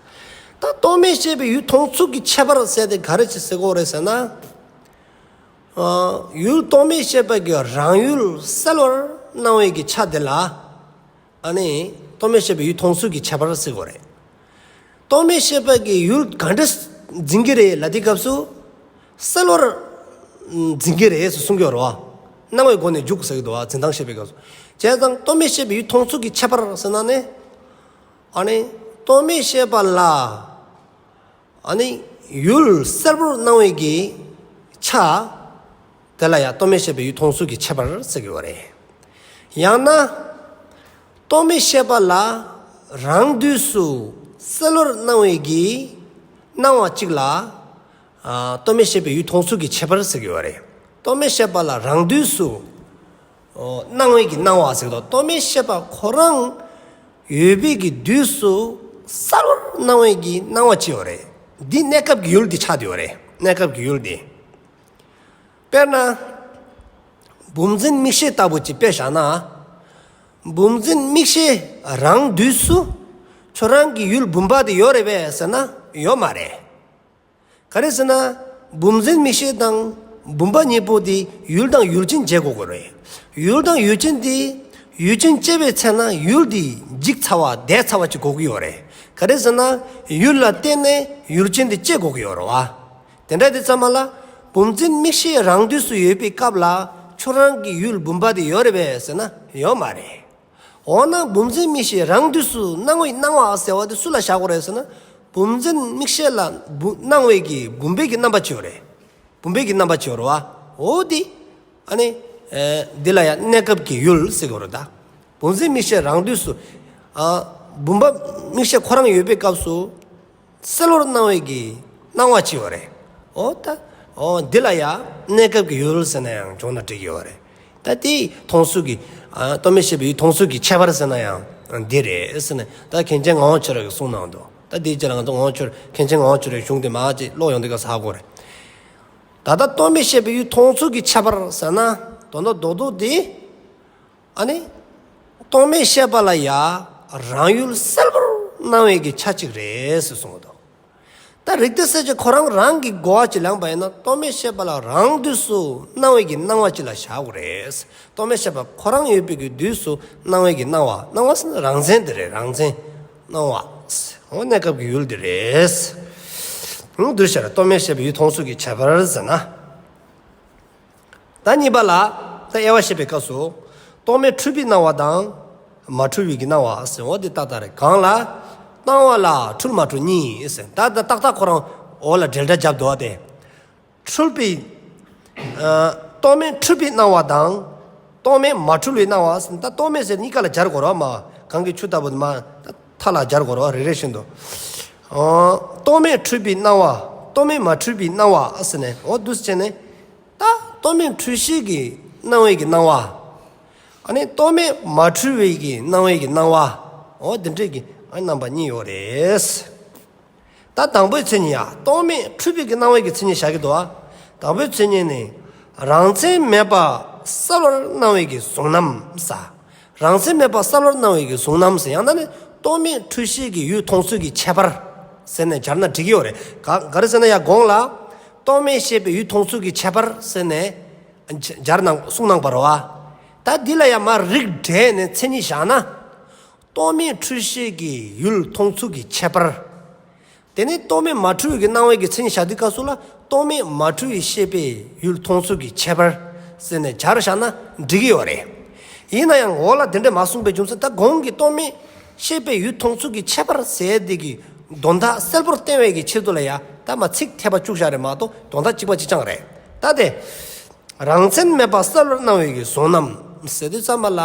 ད་རྟོག་མེད་ཤེས་པའི་ཡུལ་མཐོང་ཚུལ་གྱི་ཁྱད་པར་ཟེར་དེ་ག་རེ་ཅིག་ཟེར་དགོས་རེད་ཟེར་ན། ཨ། ཡུལ་རྟོག་མེད་ཤེས་པའི་གི་རང་ཡུལ་གསལ་བར་སྣང་བའི་གི་ཆ་དེ་ལ། ཨ་ནི་རྟོག་མེད་ཤེས་པའི་ཡུལ་མཐོང་ཚུལ་གྱི་ཁྱད་པར་ཟེར་དགོས་རེད། རྟོག་མེད་ཤེས་པ་གི་ཡུལ་ག་འདྲ་འཛིན་གྱི་རེད་ལབ་དུས་སྐབས་སུ། གསལ་བར་འཛིན་གྱི་རེད་ཟེར་གསུང་གི་ཡོད་རེད་བ། སྣང་བའི་སྒོ་ནས་འཇུག་ཟེར་གྱི་འདུག་བ། འཛིན་སྟངས་བཤད་པའི་སྐབས་སུ། བྱས་ཙང་རྟོག་མེད་ཤེས་པའི་ཡུལ་མཐོང་ཚུལ་གྱི་ཁྱད་པར་ཟེར་ན་ནི། ཨ་ནི་རྟོག་མེད་ཤེས་པ་ལ། ཨ་ནི་ཡུལ་གསལ་པོར་སྣང་བའི་གི་ཆ། དེ་ལ་ཡང་རྟོག་མེད་ཤེས་པའི་ཡུལ་མཐོང་ཚུལ་གྱི་ཁྱད་པར་ཟེར་གྱི་ཡོད་རེད། ཡང་ན། རྟོག་མེད་ཤེས་པ་ལ་རང་དུས་སུ་ གསལ་བར་སྣང་བའི་གི་སྣང་བ་གཅིག་ལ། ཨ། རྟོག་མེད་ཤེས་པའི་ཡུལ་མཐོང་ཚུལ་གྱི་ཁྱད་པར་ཟེར་གྱི་ཡོད་རེད། རྟོག་མེད་ཤེས་པ་ལ་རང་དུས་སུ། ཨོ། སྣང་བའི་གི་སྣང་བ་ཟེར་དུས་རྟོག་མེད་ཤེས་པ་ཁོ་རང་ཡོད་པའི་གི་དུས་སུ་གསལ་བར་སྣང་བའི་གི་སྣང་བ་ཅིག་ཡོད་རེད། འདི་གནས་སྐབས་ཀྱི་ཡུལ་འདི་ཆགས་བསྡད་ཡོད་རེད། གནས་སྐབས་ཀྱི་ཡུལ་འདི། དཔེར་ན། བུམ་འཛིན་མིག་ཤེས་ལྟ་བུ་ཅིག་དཔེ་བཞག་ན། བུམ་འཛིན་མིག་ཤེས་རང་དུས་སུ་ཁྱོད་རང་གི་ཡུལ་བུམ་པ་དེ་ཡོད་རེད་པས་ཟེར་ན་ཡོད་མ་རེད། ག་རེ་ཟེར་ན། བུམ་འཛིན་མིག་ཤེས་དང་བུམ་པ་གཉིས་པོ་དེ་ཡུལ་དང་ཡུལ་ཅན་བྱེད་དགོས་ཀྱི་རེད། ཡུལ་དང་ཡུལ་ཅན་དེ་ཡུལ་ཅན་བྱེད་པའི་ཚེ་ན་ཡུལ་དེ་འཇིག་ཚར་བ་འདས་ཚར་བ་ཅིག་དགོས་ཀྱི་ཡོད་རེད། ག་རེ་ཟེར་ན། ཡུལ་ལ་བརྟེན་ནས་ཡུལ་ཅན་དེ་བྱེད་དགོས་ཀྱི་ཡོད་རེད་བ། དེ་འདྲ་དེ་ཚང་མ་ལ་བུམ་འཛིན་མིག་ཤེས་རང་དུས་སུ་ཡོད་པའི་སྐབས་ལ་ཁྱོད་རང་གི་ཡུལ་བུམ་པ་དེ་ཡོད་རེད་པས་ཟེར་ན་ཡོད་མ་རེད། འོ་ན་བུམ་འཛིན་མིག་ཤེས་རང་དུས་སུ་སྣང་བའི་སྣང་བ་ཟེར་བ་དེ་སུ་ལ་བཞག་དགོས་རེད་ཟེར་ན། བུམ་འཛིན་མིག་ཤེས་ལ་བུ་སྣང་བའི་གི་བུམ་པའི་གི་རྣམ་པ་ཅིག་ཡོད་རེད། བུམ་པའི་གི་རྣམ་པ་ཅིག་ཡོད་རེད་བ། འོ་དེ། ཨ་ནི། ཨེ། འདི་ལ་ཡང་གནས་སྐབས་ཀྱི་ཡུལ་ཟེར་གྱི་ཡོད་རེད་ད། བུམ་འཛིན་མིག་ཤེས་རང་དུས་སུ། ཨ། བུམ་པ་མིག་ཤེས་ཁོ་རང་ཡོད་པའི་སྐབས་སུ། གསལ་བར་སྣང་བའི་གི་སྣང་བ་ཅིག་ཡོད་རེད། འོ་ད། འོ་འདི་ལ་ཡང་གནས་སྐབས་ཀྱི་ཡུལ་ཟེར་ན་ཡང་བྱུང་ན་འགྲིག་གི་ཡོད་རེད། ད་དེ་མཐོང་ཚུལ་གྱི། ཨ། རྟོག་མེད་ཤེས་པའི་ཡུལ་མཐོང་ཚུལ་གྱི་ཁྱད་པར་ཟེར་ན་ཡང་འདི་རེད་ཟེར་ནས་ད་མཁན་ཆེན་ངག་དབང་ཆོས་གྲགས་ཀྱིས་གསུངས་གནང་འདུག་ད་དེའི་རྗེས་ལ་ང་ཚོ་ངག་དབང་ཆོས། མཁན་ཆེན་ངག་དབང་ཆོས་གྲགས་གཞུང་དེ་མར་ཅིག་ཀློག་ཡོང་དུས་སྐབས་ཧ་གོ་རེད། ད་ལྟ་རྟོག་མེད་ཤེས་པའི་ཡུལ་མཐོང་ཚུལ་གྱི་ཁྱད་པར་ཟེར་ན་དོན་དག་རྡོག་རྡོག་དེ། ཨ་ནི། རྟོག་མེད་ཤེས་པ་ལ་ཡང་རང་ཡུལ་གསལ་བར་སྣང་བའི་གི་ཆ་གཅིག་རེད་ཟེར་གསུངས་འདུག་ད་རིགས་གཏེར་གསལ་བྱེད་ཁོ་རང་རང་གི་གོ་བ་ཅིག་ལེན་པ་ཡིན་ན་རྟོག་མེད་ཤེས་པ་ལ་རང་དུས་སུ་སྣང་བའི་གི་སྣང་བ་ཅིག་ལ་བཞག་དགོས་རེད། རྟོག་མེད་ཤེས་པ་ཁོ་རང་ཡོད་པའི་གི་དུས་སུ་སྣང་བའི་གི་སྣང་བ། སྣང་བ་ཟེར་ན་རང་མཚན་དེ་རེད། རང་མཚན་སྣང་བ། འོ་གནས་སྐབས་ཀྱི་ཡུལ་དེ་རེད། འདུ་ཤེས་ར་རྟོག་མེད་ཤེས་པའི་ཡུལ་མཐོང་ཚུལ་གྱི་ཁྱད་པར་ཟེར་ན། ད་གཉིས་པ་ལ། ད་དབྱེ་བ་བཤད་པའི་སྐབས་སུ། རྟོག་མེད་འཁྲུལ་པའི་སྣང་བ་དང་། མ་འཁྲུལ་བའི་གི་སྣང་བ་ཟེར་འོ་དེ་ཏག་ཏག་རེད། གང་ལ། སྣང་བ་ལ་འཁྲུལ་མ་འཁྲུལ་གཉིས་ཟེར། ད་ད་ཏག་ཏག་ཁོ་རང་འོ་ལ་འབྲེལ་སྒྲ་བརྒྱབ་འདུག་བ་དེ། འཁྲུལ་པའི། ཨ། རྟོག་མེད་འཁྲུལ་པའི་སྣང་བ་དང་། རྟོག་མེད་མ་འཁྲུལ་བའི་སྣང་བ་ཟེར། ད་རྟོག་མེད་ཟེར་གཉིས་ཀ་ལ་སྦྱར་དགོས་རེད་བ་མ། གང་གི་ཆུ་ལྟ་བུ་དེ་མ། ད་མཐའ་ལ་སྦྱར་དགོས་རེད་བ་རེ་རེ་བཞིན་དུ། ཨ། རྟོག་མེད་འཁྲུལ་པའི་སྣང་བ། རྟོག་མེད་མ་འཁྲུལ་པའི་སྣང་བ་ཟེར་ནས་འོ་འདུག་སེ་བྱས་ནས། ད་རྟོག་མེད་འཁྲུལ་ཤེས་ཀྱི་སྣང་བའི་གི་སྣང་བ། ཨ་ནི་རྟོག་མེད་མ་འཁྲུལ་བའི་གི་སྣང་བའི་གི་སྣང་བ། འོ་འདི་འདྲའི་གི་ཨ་རྣམ་པ་གཉིས་ཡོད་རེད། ད་དང་པོའི་མཚན་ཉིད་ཡ་རྟོག་མེད་འཁྲུལ་པའི་གི་སྣང་བའི་གི་མཚན་ཉིད་བཞག་གི་འདུག་ཨ། དང་པོའི་མཚན་ཉིད་ནི། རང་མཚན་མེད་པ་གསལ་བར་སྣང་བའི་གི་གཟུང་རྣམ་ཟེར། རང་མཚན་མེད་པ་གསལ་བར་སྣང་བའི་གི་གཟུང་རྣམ་ཟེར། ཡང་ན་ནི་རྟོག་མེད་འཁྲུལ་ཤེས་ཀྱི་ཡུལ་མཐོང་ཚུལ་གྱི་ཁྱད་པར་ཟེར་ནས་སྦྱར་ན་འགྲིག་གི་ཡོད་རེད། ག་ག་རེ་ཟེར་ན་ཡ་གོང་ལ། རྟོག་མེད་ཤེས་པའི་ཡུལ་མཐོང་ཚུལ་གྱི་ཁྱད་པར་ཟེར་ནས་སྦྱར་གནང་གསུངས་གནང་བ་རེད་བ། ད་འདི་ལ་ཡ་མར་རིགས་བསྒྲེས་ནས་མཚན་ཉིད་བཞག་ན། རྟོག་མེད་འཁྲུལ་ཤེས་ཀྱི་ཡུལ་མཐོང་ཚུལ་གྱི་ཁྱད་པར། དེ་ནས་རྟོག་མེད་མ་འཁྲུལ་བའི་གི་སྣང་བའི་གི་མཚན་ཉིད་བཞག་དུས་སྐབས་སུ་ལ་རྟོག་མེད་མ་འཁྲུལ་བའི་ཤེས་པའི་ཡུལ་མཐོང་ཚུལ་གྱི་ཁྱད་པར་ཟེར་ནས་སྦྱར་བཞག་ན་འགྲིག་གི་ཡོད་རེད། ཡིན་ན་ཡང་འོག་ལ་དེ་འདྲ་མ་གསུངས་པའི་རྒྱུ་མཚན། ད་གོང་གི་རྟོག་མེད་ཤེས་པའི་ཡུལ་མཐོང་ཚུལ་གྱི་ཁྱད་པར་ཟེར་དེ་གི་དོན་དག་གསལ་པོར་བསྟན་པའི་གི་ཆེད་དུ་ལ་ཡ་ད་མ་ཚིག་འཐད་པ་བཅུག་བཞག་རེད་མ་གཏོགས་དོན་དག་གཅིག་པ་གཅིག་རྐྱང་རེད། ད་དེ། རང་མཚན་མེད་པ་གསལ་བར་སྣང་བའི་གི་གཟུང་རྣམ་ཟེར་དུས་ཙམ་པ་ལ།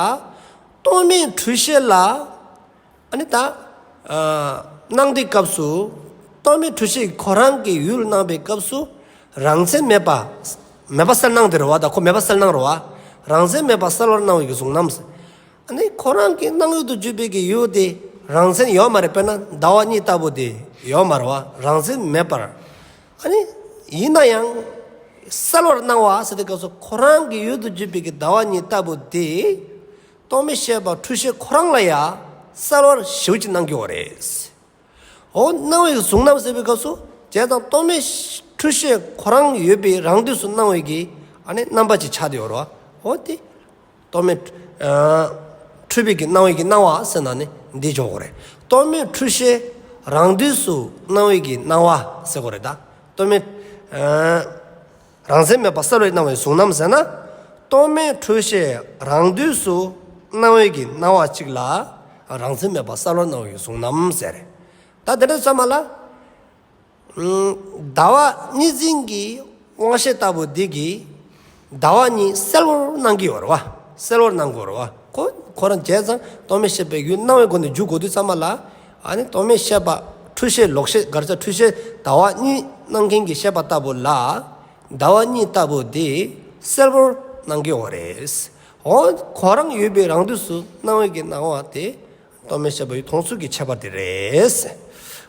རྟོག་མེད་འཁྲུལ་ཤེས་ལ། ཨ་ནི་ད། ཨ། སྣང་དུས་སྐབས་སུ། རྟོག་མེད་འཁྲུལ་ཤེས་ཁོ་རང་གི་ཡུལ་སྣང་བའི་སྐབས་སུ། རང་མཚན་མེད་པ། མེད་པ་གསལ་སྣང་དེ་རེད་བ། ད་ཁོ་མེད་པ་གསལ་སྣང་རེད་བ། རང་མཚན་མེད་པ་གསལ་བར་སྣང་བའི་གི་གཟུང་རྣམ། ཨ་ནི་ཁོ་རང་གི་སྣང་ཡུལ་དུ་གྱུར་པའི་གི་ཡུལ་དེ་རང་མཚན་ཡོད་མ་རེད། དཔེར་ན་ཟླ་བ་གཉིས་ལྟ་བུ་དེ་ཡོད་མ་རེད་བ། རང་མཚན་མེད་པར། ཨ་ནི། ཡིན་ན་ཡང་། གསལ་བར་སྣང་བ་ཟེར་དུས་སྐབས་སུ་ཁོ་རང་གི་ཡུལ་དུ་གྱུར་པའི་གི་ཟླ་བ་གཉིས་ལྟ་བུ་དེ། རྟོག་མེད་ཤེས་པ་འཁྲུལ་ཤེས་ཁོ་རང་ལ་ཡང་གསལ་བར་ཞེ་པོ་ཅིག་སྣང་གི་ཡོད་རེད། འོ་སྣང་བའི་གཟུང་རྣམ་ཟེར་བའི་སྐབས་སུ་བྱས་ཙང་རྟོག་མེད་འཁྲུལ་ཤེས་ཁོ་རང་ཡོད་པའི་རང་དུས་སུ་སྣང་བའི་གི་ཨ་ནི་རྣམ་པ་ཅིག་ཆགས་བསྡད་ཡོད་རེད་བ། འོ་དེ། རྟོག་མེད། ཨ། འཁྲུལ་པའི་གི་སྣང་བའི་གི་སྣང་བ་ཟེར་ན་ནི་འདི་འཇོག་དགོས་རེད། རྟོག་མེད་འཁྲུལ་ཤེས་རང་དུས་སུ་སྣང་བའི་གི་སྣང་བ་ཟེར་དགོས་རེད་ད། རྟོག་མེད། ཨ། རང་མཚན་མེད་པ་གསལ་བར་སྣང་བའི་གཟུང་རྣམ་ཟེར་ན། རྟོག་མེད་འཁྲུལ་ཤེས་རང་དུས་སུ་སྣང་བའི་གི་སྣང་བ་གཅིག་ལ་རང་མཚན་མེད་པ་གསལ་བར་སྣང་བའི་གཟུང་རྣམ་ཟེར། ད་དེ་འདྲ་ཚང་མ་ལ། ཟླ་བ་གཉིས་འཛིན་གྱི་དབང་ཤེས་ལྟ་བུ་འདི་གིས་ཟླ་བ་གཉིས་གསལ་བོར་སྣང་གི་ཡོད་རེད་བ། གསལ་བོར་སྣང་གི་ཡོད་རེད་བ། ཁོ་ཁོ་རང་བྱས་ཙང་རྟོག་མེད་ཤེས་པའི་ཡུལ་སྣང་བའི་སྒོ་ནས་འཇུག་དགོས་དུས་ཙམ་པ་ལ། ཨ་ནི་རྟོག་མེད་ཤེས་པ་འཁྲུལ་ཤེས་ལོག་ཤེས་གར་ས་འཁྲུལ་ཤེས་ཟླ་བ་གཉིས་སྣང་མཁན་གྱི་ཤེས་པ་ལྟ་བུ་ལ། ཟླ་བ་གཉིས་ལྟ་བུ་དེ་གསལ་པོར་སྣང་གི་ཡོད་རེད། འོ་ཁོ་རང་ཡོད་པའི་རང་དུས་སུ་སྣང་བའི་གི་སྣང་བ་དེ་རྟོག་མེད་ཤེས་པ་ཡུལ་མཐོང་ཚུལ་གྱི་ཁྱད་པར་དེ་རེད།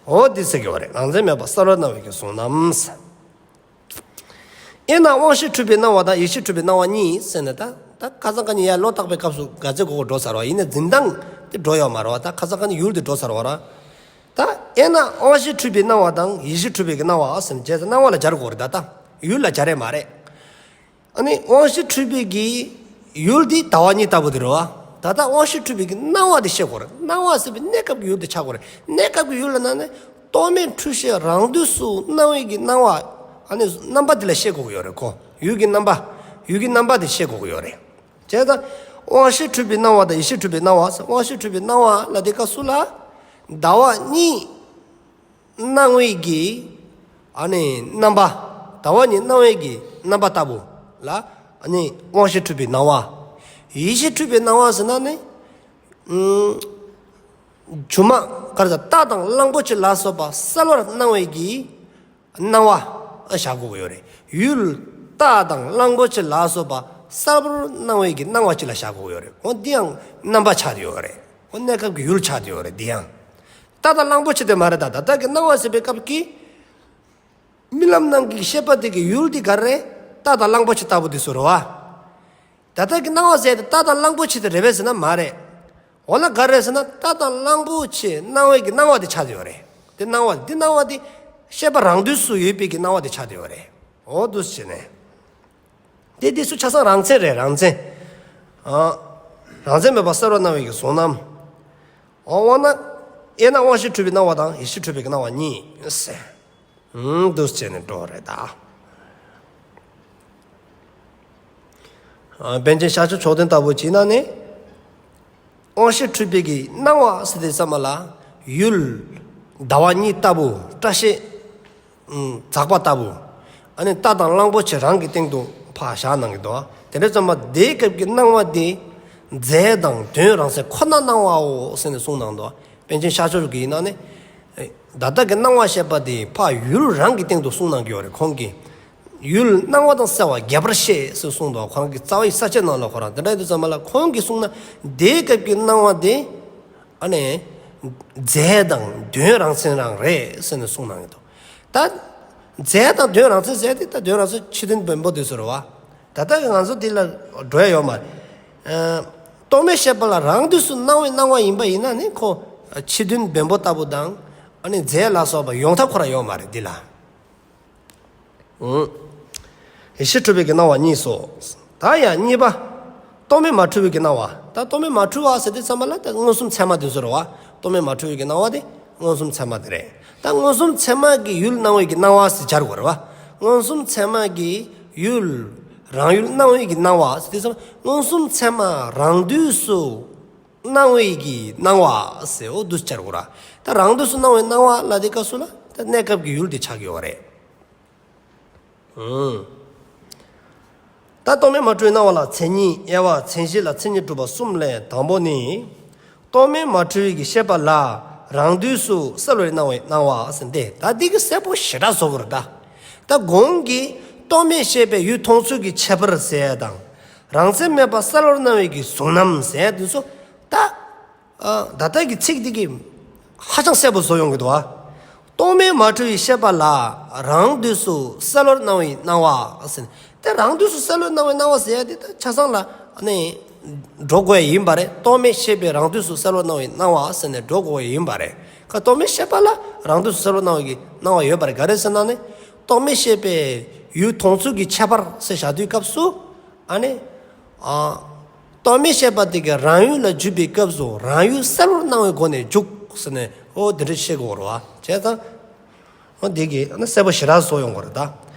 འོ་འདི་ཟེར་གི་ཡོད་རེད། རང་མཚན་མེད་པ་གསལ་པོར་སྣང་བའི་གི་གཟུང་རྣམ། དབྱེ་ན་དབང་ཤེས་འཁྲུལ་པའི་སྣང་བ་དང་ཡིད་ཤེས་འཁྲུལ་པའི་སྣང་བ་གཉིས་ཟེར་ནས། ད་ད་ཁ་སང་ཁ་ཉིན་ཡར་བློ་བཏགས་པའི་སྐབས་སུ་ག་ཚོད་གོ་གོ་འགྲོ་ཚར་བ་ཡིན་ན། འཛིན་སྟངས་དེ་འགྲོ་ཡོད་མ་རེད་བ། ད་ཁ་སང་ཁ་ཉིན་ཡུལ་དེ་འགྲོ་ཚར་བ་རེད། ད་དབྱེ་ན་དབང་ཤེས་འཁྲུལ་པའི་སྣང་བ་དང་ཡིད་ཤེས་འཁྲུལ་པའི་གི་སྣང་བ་ཟེར་ནས་བྱས་ཙང་སྣང་བ་ལ་སྦྱར་དགོས་རེད། ད་ད་ཡུལ་ལ་སྦྱར་ཡས་མ་རེད། ཨ་ནི་དབང་ཤེས་འཁྲུལ་པའི་གི་ཡུལ་འདི་ཟླ་བ་གཉིས་ལྟ་བུ་དེ་རེད་བ། ད་ལྟ་དབང་ཤེས་འཁྲུལ་པའི་གི་སྣང་བ་དེ་ཤེས་དགོས་རེད། སྣང་བ་ཟེར་བའི་གནས་སྐབས་ཀྱི་ཡུལ་དེ་ཆགས་དགོས་རེད། གནས་སྐབས་ཀྱི་ཡུལ་ལ་ན་ནི་རྟོག་མེད་འཁྲུལ་ཤེས་རང་དུས་སུ་སྣང་བའི་གི་སྣང་བ། ཨ་ནི་རྣམ་པ་དེ་ལ་ཤེས་དགོས་ཀྱི་ཡོད་རེད་ཁོ། ཡུལ་གྱི་རྣམ་པ། ཡུལ་གྱི་རྣམ་པ་དེ་ཤེས་དགོས་ཀྱི་ཡོད་རེད། བྱས་ཙང་དབང་ཤེས་འཁྲུལ་པའི་སྣང་བ་དང་ཡིད་ཤེས་འཁྲུལ་པའི་སྣང་བ། དབང་ཤེས་འཁྲུལ་པའི་སྣང་བ་ལ་དེ་སྐབས་སུ་ལ་ཟླ་བ་གཉིས་སྣང་བའི་གི་ཨ་ནི་རྣམ་པ། ཟླ་བ་གཉིས་སྣང་བའི་གི་རྣམ་པ་ལྟ་བུ་ལ་ཨ་ནི་དབང་ཤེས་འཁྲུལ་པའི་སྣང་བ། ཡིད་ཤེས་འཁྲུལ་པའི་སྣང་བ་ཟེར་ན་ནི། ཨུམ། སྒྱུ་མ་གར་ས་རྟ་དང་གླང་པོ་ཆེ་ལ་སོགས་པ་གསལ་བར་སྣང་བའི་གི་སྣང་བ་བཞག་དགོས་ཀྱི་ཡོད་རེད། ཡུལ་རྟ་དང་གླང་པོ་ཆེ་ལ་སོགས་པ་གསལ་པོར་སྣང་བའི་གི་སྣང་བ་ཅིག་ལ་བཞག་དགོས་ཀྱི་ཡོད་རེད། འོ་འདི་ཡང་རྣམ་པ་ཆགས་ཀྱི་ཡོད་རེད། འོ་གནས་སྐབས་ཀྱི་ཡུལ་ཆགས་ཀྱི་ཡོད་རེད། འདི་ཡང་རྟ་དང་གླང་པོ་ཆེ་དེ་མ་རེད། ད་ད་ལྟ་གི་སྣང་བ་ཟེར་བའི་སྐབས་ཀྱི་རྨི་ལམ་ནང་གི་ཤེས་པ་དེ་གི་ཡུལ་དེ་ག་རེ་རེད། རྟ་དང་གླང་པོ་ཆེ་ལྟ་བུ་དེ་ཚོ་རེད་བ། ད་ལྟ་གི་སྣང་བ་ཟེར་དེ་རྟ་དང་གླང་པོ་ཆེ་དེ་རེད་པས་ཟེར་ན་མ་རེད། འོ་ན་ག་རེ་ཟེར་ན་རྟ་དང་གླང་པོ་ཆེ་སྣང་བའི་གི་སྣང་བ་དེ་ཆགས་ཀྱི་ཡོད་རེད། དེ་སྣང་བ་འདི་སྣང་བ་དེ་ཤེས་པ་རང་དུས་སུ་ཡོད་པའི་གི་སྣང་བ་དེ་ཆགས་ཀྱི་ཡོད་རེད། འོ་འདུག་སེ་བྱས་ནས། དེ་དེ་ཚོ་ཆ་ཚང་རང་མཚན་རེད། རང་མཚན། ཨ། རང་མཚན་མེད་པ་གསལ་པོར་སྣང་བའི་གི་གཟུང་རྣམ། འོ་འོ་ན། དབྱེ་ན་དབང་ཤེས་འཁྲུལ་པའི་སྣང་བ་དང་ཡིད་ཤེས་འཁྲུལ་པའི་གི་སྣང་བ་གཉིས་ཟེར། ཨུམ། འདུག་སེ་བྱས་ནས་འགྲོ་བ་རེད་ད། ཨ། པཎ་ཆེན་ཤཱཀྱ་མཆོག་ལྡན་ལྟ་བུ་བྱས་ན་ནི། དབང་ཤེས་འཁྲུལ་པའི་གི་སྣང་བ་ཟེར་དུས་ཙམ་པ་ལ་ཡུལ་ཟླ་བ་གཉིས་ལྟ་བུ། སྐྲ་ཤད་འཛག་པ་ལྟ་བུ། ཨ་ནི་རྟ་དང་གླང་པོ་ཆེ་རང་གི་སྟེང་དུ་ཕར་བཞག་གནང་གི་འདུག་དེ་འདྲ་ཙམ་པ་དེའི་སྐབས་ཀྱི་སྣང་བ་དེ་རྫས་དང་དོན་རང་མཚན་ཁོ་ན་སྣང་བའོ་ཟེར་ནས་གསུངས་གནང་འདུག་པཎ་ཆེན་ཤཱཀྱ་མཆོག་གིས་ཡིན་ན་ནི། ད་ལྟ་གི་སྣང་བ་ཤེས་པ་དེ་ཕར་ཡུལ་རང་གི་སྟེང་དུ་གསུངས་གནང་གི་ཡོད་རེད། ཁོང་གིས་ཡུལ་སྣང་བ་དང་བསྲེ་བ་རྒྱས་པར་བཤད་ཟེར་གསུངས་འདུག་ཁོ་རང་གི་རྩ་བའི་ས་བཅད་ནང་ལ་ཁོ་རང་དེ་འདྲ་ཡིན་དུས་ཙམ་པ་ལ་ཁོང་གིས་གསུངས་ན་དེའི་སྐབས་ཀྱི་སྣང་བ་དེ་ཨ་ནི་རྫས་དང་དོན་རང་མཚན་རང་རེད་ཟེར་ནས་གསུངས་གནང་གི་འདུག་ད་རྫས་དང་དོན་རང་མཚན་ཟེར་དེ་ད་དོན་རང་མཚན་ཕྱི་དོན་བེམ་པོ་དེ་ཚོ་རེད་བ། ད་ལྟ་གི་ང་ཚོ་འདི་ལ་འགྲོ་ཡ་ཡོད་མ་རེད། ཨ། རྟོག་མེད་ཤེས་པ་ལ་རང་དུས་སུ་སྣང་བའི་སྣང་བ་ཡིན་པ་ཡིན་ན་ནི་ཁོ་ཕྱི་དོན་བེམ་པོ་ལྟ་བུ་དང་ཨ་ནི་རྫས་ལ་སོགས་པ་ཡོང་ཐབས་ཁོ་རང་ཡོད་མ་རེད་འདི་ལ། ཨུང་། ཡིད་ཤེས་འཁྲུལ་པའི་གི་སྣང་བ་གཉིས་སོ། ད་ཡང་གཉིས་པ། རྟོག་མེད་མ་འཁྲུལ་བའི་གི་སྣང་བ། ད་རྟོག་མེད་མ་འཁྲུལ་བ་ཟེར་དུས་ཙམ་པ་ལ་ད་མངོན་སུམ་ཚད་མ་དེ་ཚོ་རེད་བ། རྟོག་མེད་མ་འཁྲུལ་བའི་གི་སྣང་བ་དེ་མངོན་སུམ་ཚད་མ་དེ་རེད། ད་མངོན་སུམ་ཚད་མ་གི་ཡུལ་སྣང་བའི་གི་སྣང་བ་ཟེར་སྦྱར་དགོས་རེད་བ། མངོན་སུམ་ཚད་མ་གི་ཡུལ། རང་ཡུལ་སྣང་བའི་གི་སྣང་བ་ཟེར་དུས་ཙམ་པ་མངོན་སུམ་ཚད་མ་རང་དུས་སུ་སྣང་བའི་གི་སྣང་བ་ཟེར། འོ་འདུག་སེ་སྦྱར་དགོས་རེད། ད་རང་དུས་སུ་སྣང་བའི་སྣང་བ་ལ་དེ་སྐབས་སུ་ལ་ད་གནས་སྐབས་ཀྱི་ཡུལ་དེ་ཆགས་ཀྱི་ཡོད་རེད། ཨུང་། ད་རྟོག་མེད་མ་འཁྲུལ་སྣང་བ་ལ་མཚན་ཉིད་དབྱེ་བ། མཚན་གཞི་ལ་མཚན་ཉིད་གྲུབ་པ་གསུམ་ལས་དང་པོ་ནི། རྟོག་མེད་མ་འཁྲུལ་བའི་གི་ཤེས་པ་ལ་རང་དུས་སུ་གསལ་བར་སྣང་བའི་སྣང་བ་ཟེར་ཏེ། ད་འདི་གི་གསལ་པོ་ཞེ་དྲག་བཟོ་དགོས་རེད་ད། ད་གོང་གི་རྟོག་མེད་ཤེས་པའི་ཡུལ་མཐོང་ཚུལ་གྱི་ཁྱད་པར་ཟེར་ཡ་དང་། རང་མཚན་མེད་པ་གསལ་བར་སྣང་བའི་གི་གཟུང་རྣམ་ཟེར་ཡ་དེ་ཚོ་ད། ཨ། ད་ལྟ་གི་ཚིག་འདི་གིས་ཧ་ཅང་གསལ་པོ་བཟོ་ཡོང་གི་འདུག་ཨ། རྟོག་མེད་མ་འཁྲུལ་བའི་ཤེས་པ་ལ་རང་དུས་སུ་གསལ་བར་སྣང་བའི་སྣང་བ་ཟེར། དེ་རང་དུས་སུ་གསལ་བར་སྣང་བའི་སྣང་བ་ཟེར་ཡ་དེ་ད་ཆ་ཚང་ལ་ཨ་ནི་འགྲོ་དགོས་ཡ་ཡིན་པ་རེད། རྟོག་མེད་ཤེས་པའི་རང་དུས་སུ་གསལ་བར་སྣང་བའི་སྣང་བ་ཟེར་ནས་འགྲོ་དགོས་ཡ་ཡིན་པ་རེད། ཁ་རྟོག་མེད་ཤེས་པ་ལ་རང་དུས་སུ་གསལ་བར་སྣང་བའི་སྣང་བ་ཡོད་པ་རེད། ག་རེ་ཟེར་ན་ནི་རྟོག་མེད་ཤེས་པའི་ཡུལ་མཐོང་ཚུལ་གྱི་ཁྱད་པར་ཟེར་བཞག་དུས་སྐབས་སུ། ཨ་ནི། ཨ། རྟོག་མེད་ཤེས་པ་དེ་གའི་རང་ཡུལ་ལ་འཇུག་པའི་སྐབས་སུ་རང་ཡུལ་གསལ་བར་སྣང་བའི་སྒོ་ནས་འཇུག་ཟེར་ནས་འོ་དེ་འདྲ་བཤད་དགོས་རེད་བ། བྱས་ཙང་། འོ་དེ་གིས་ཨ་ནི་གསལ་པོ་ཞེ་དྲག་བཟོ་ཡོང་དགོས་རེད་ད།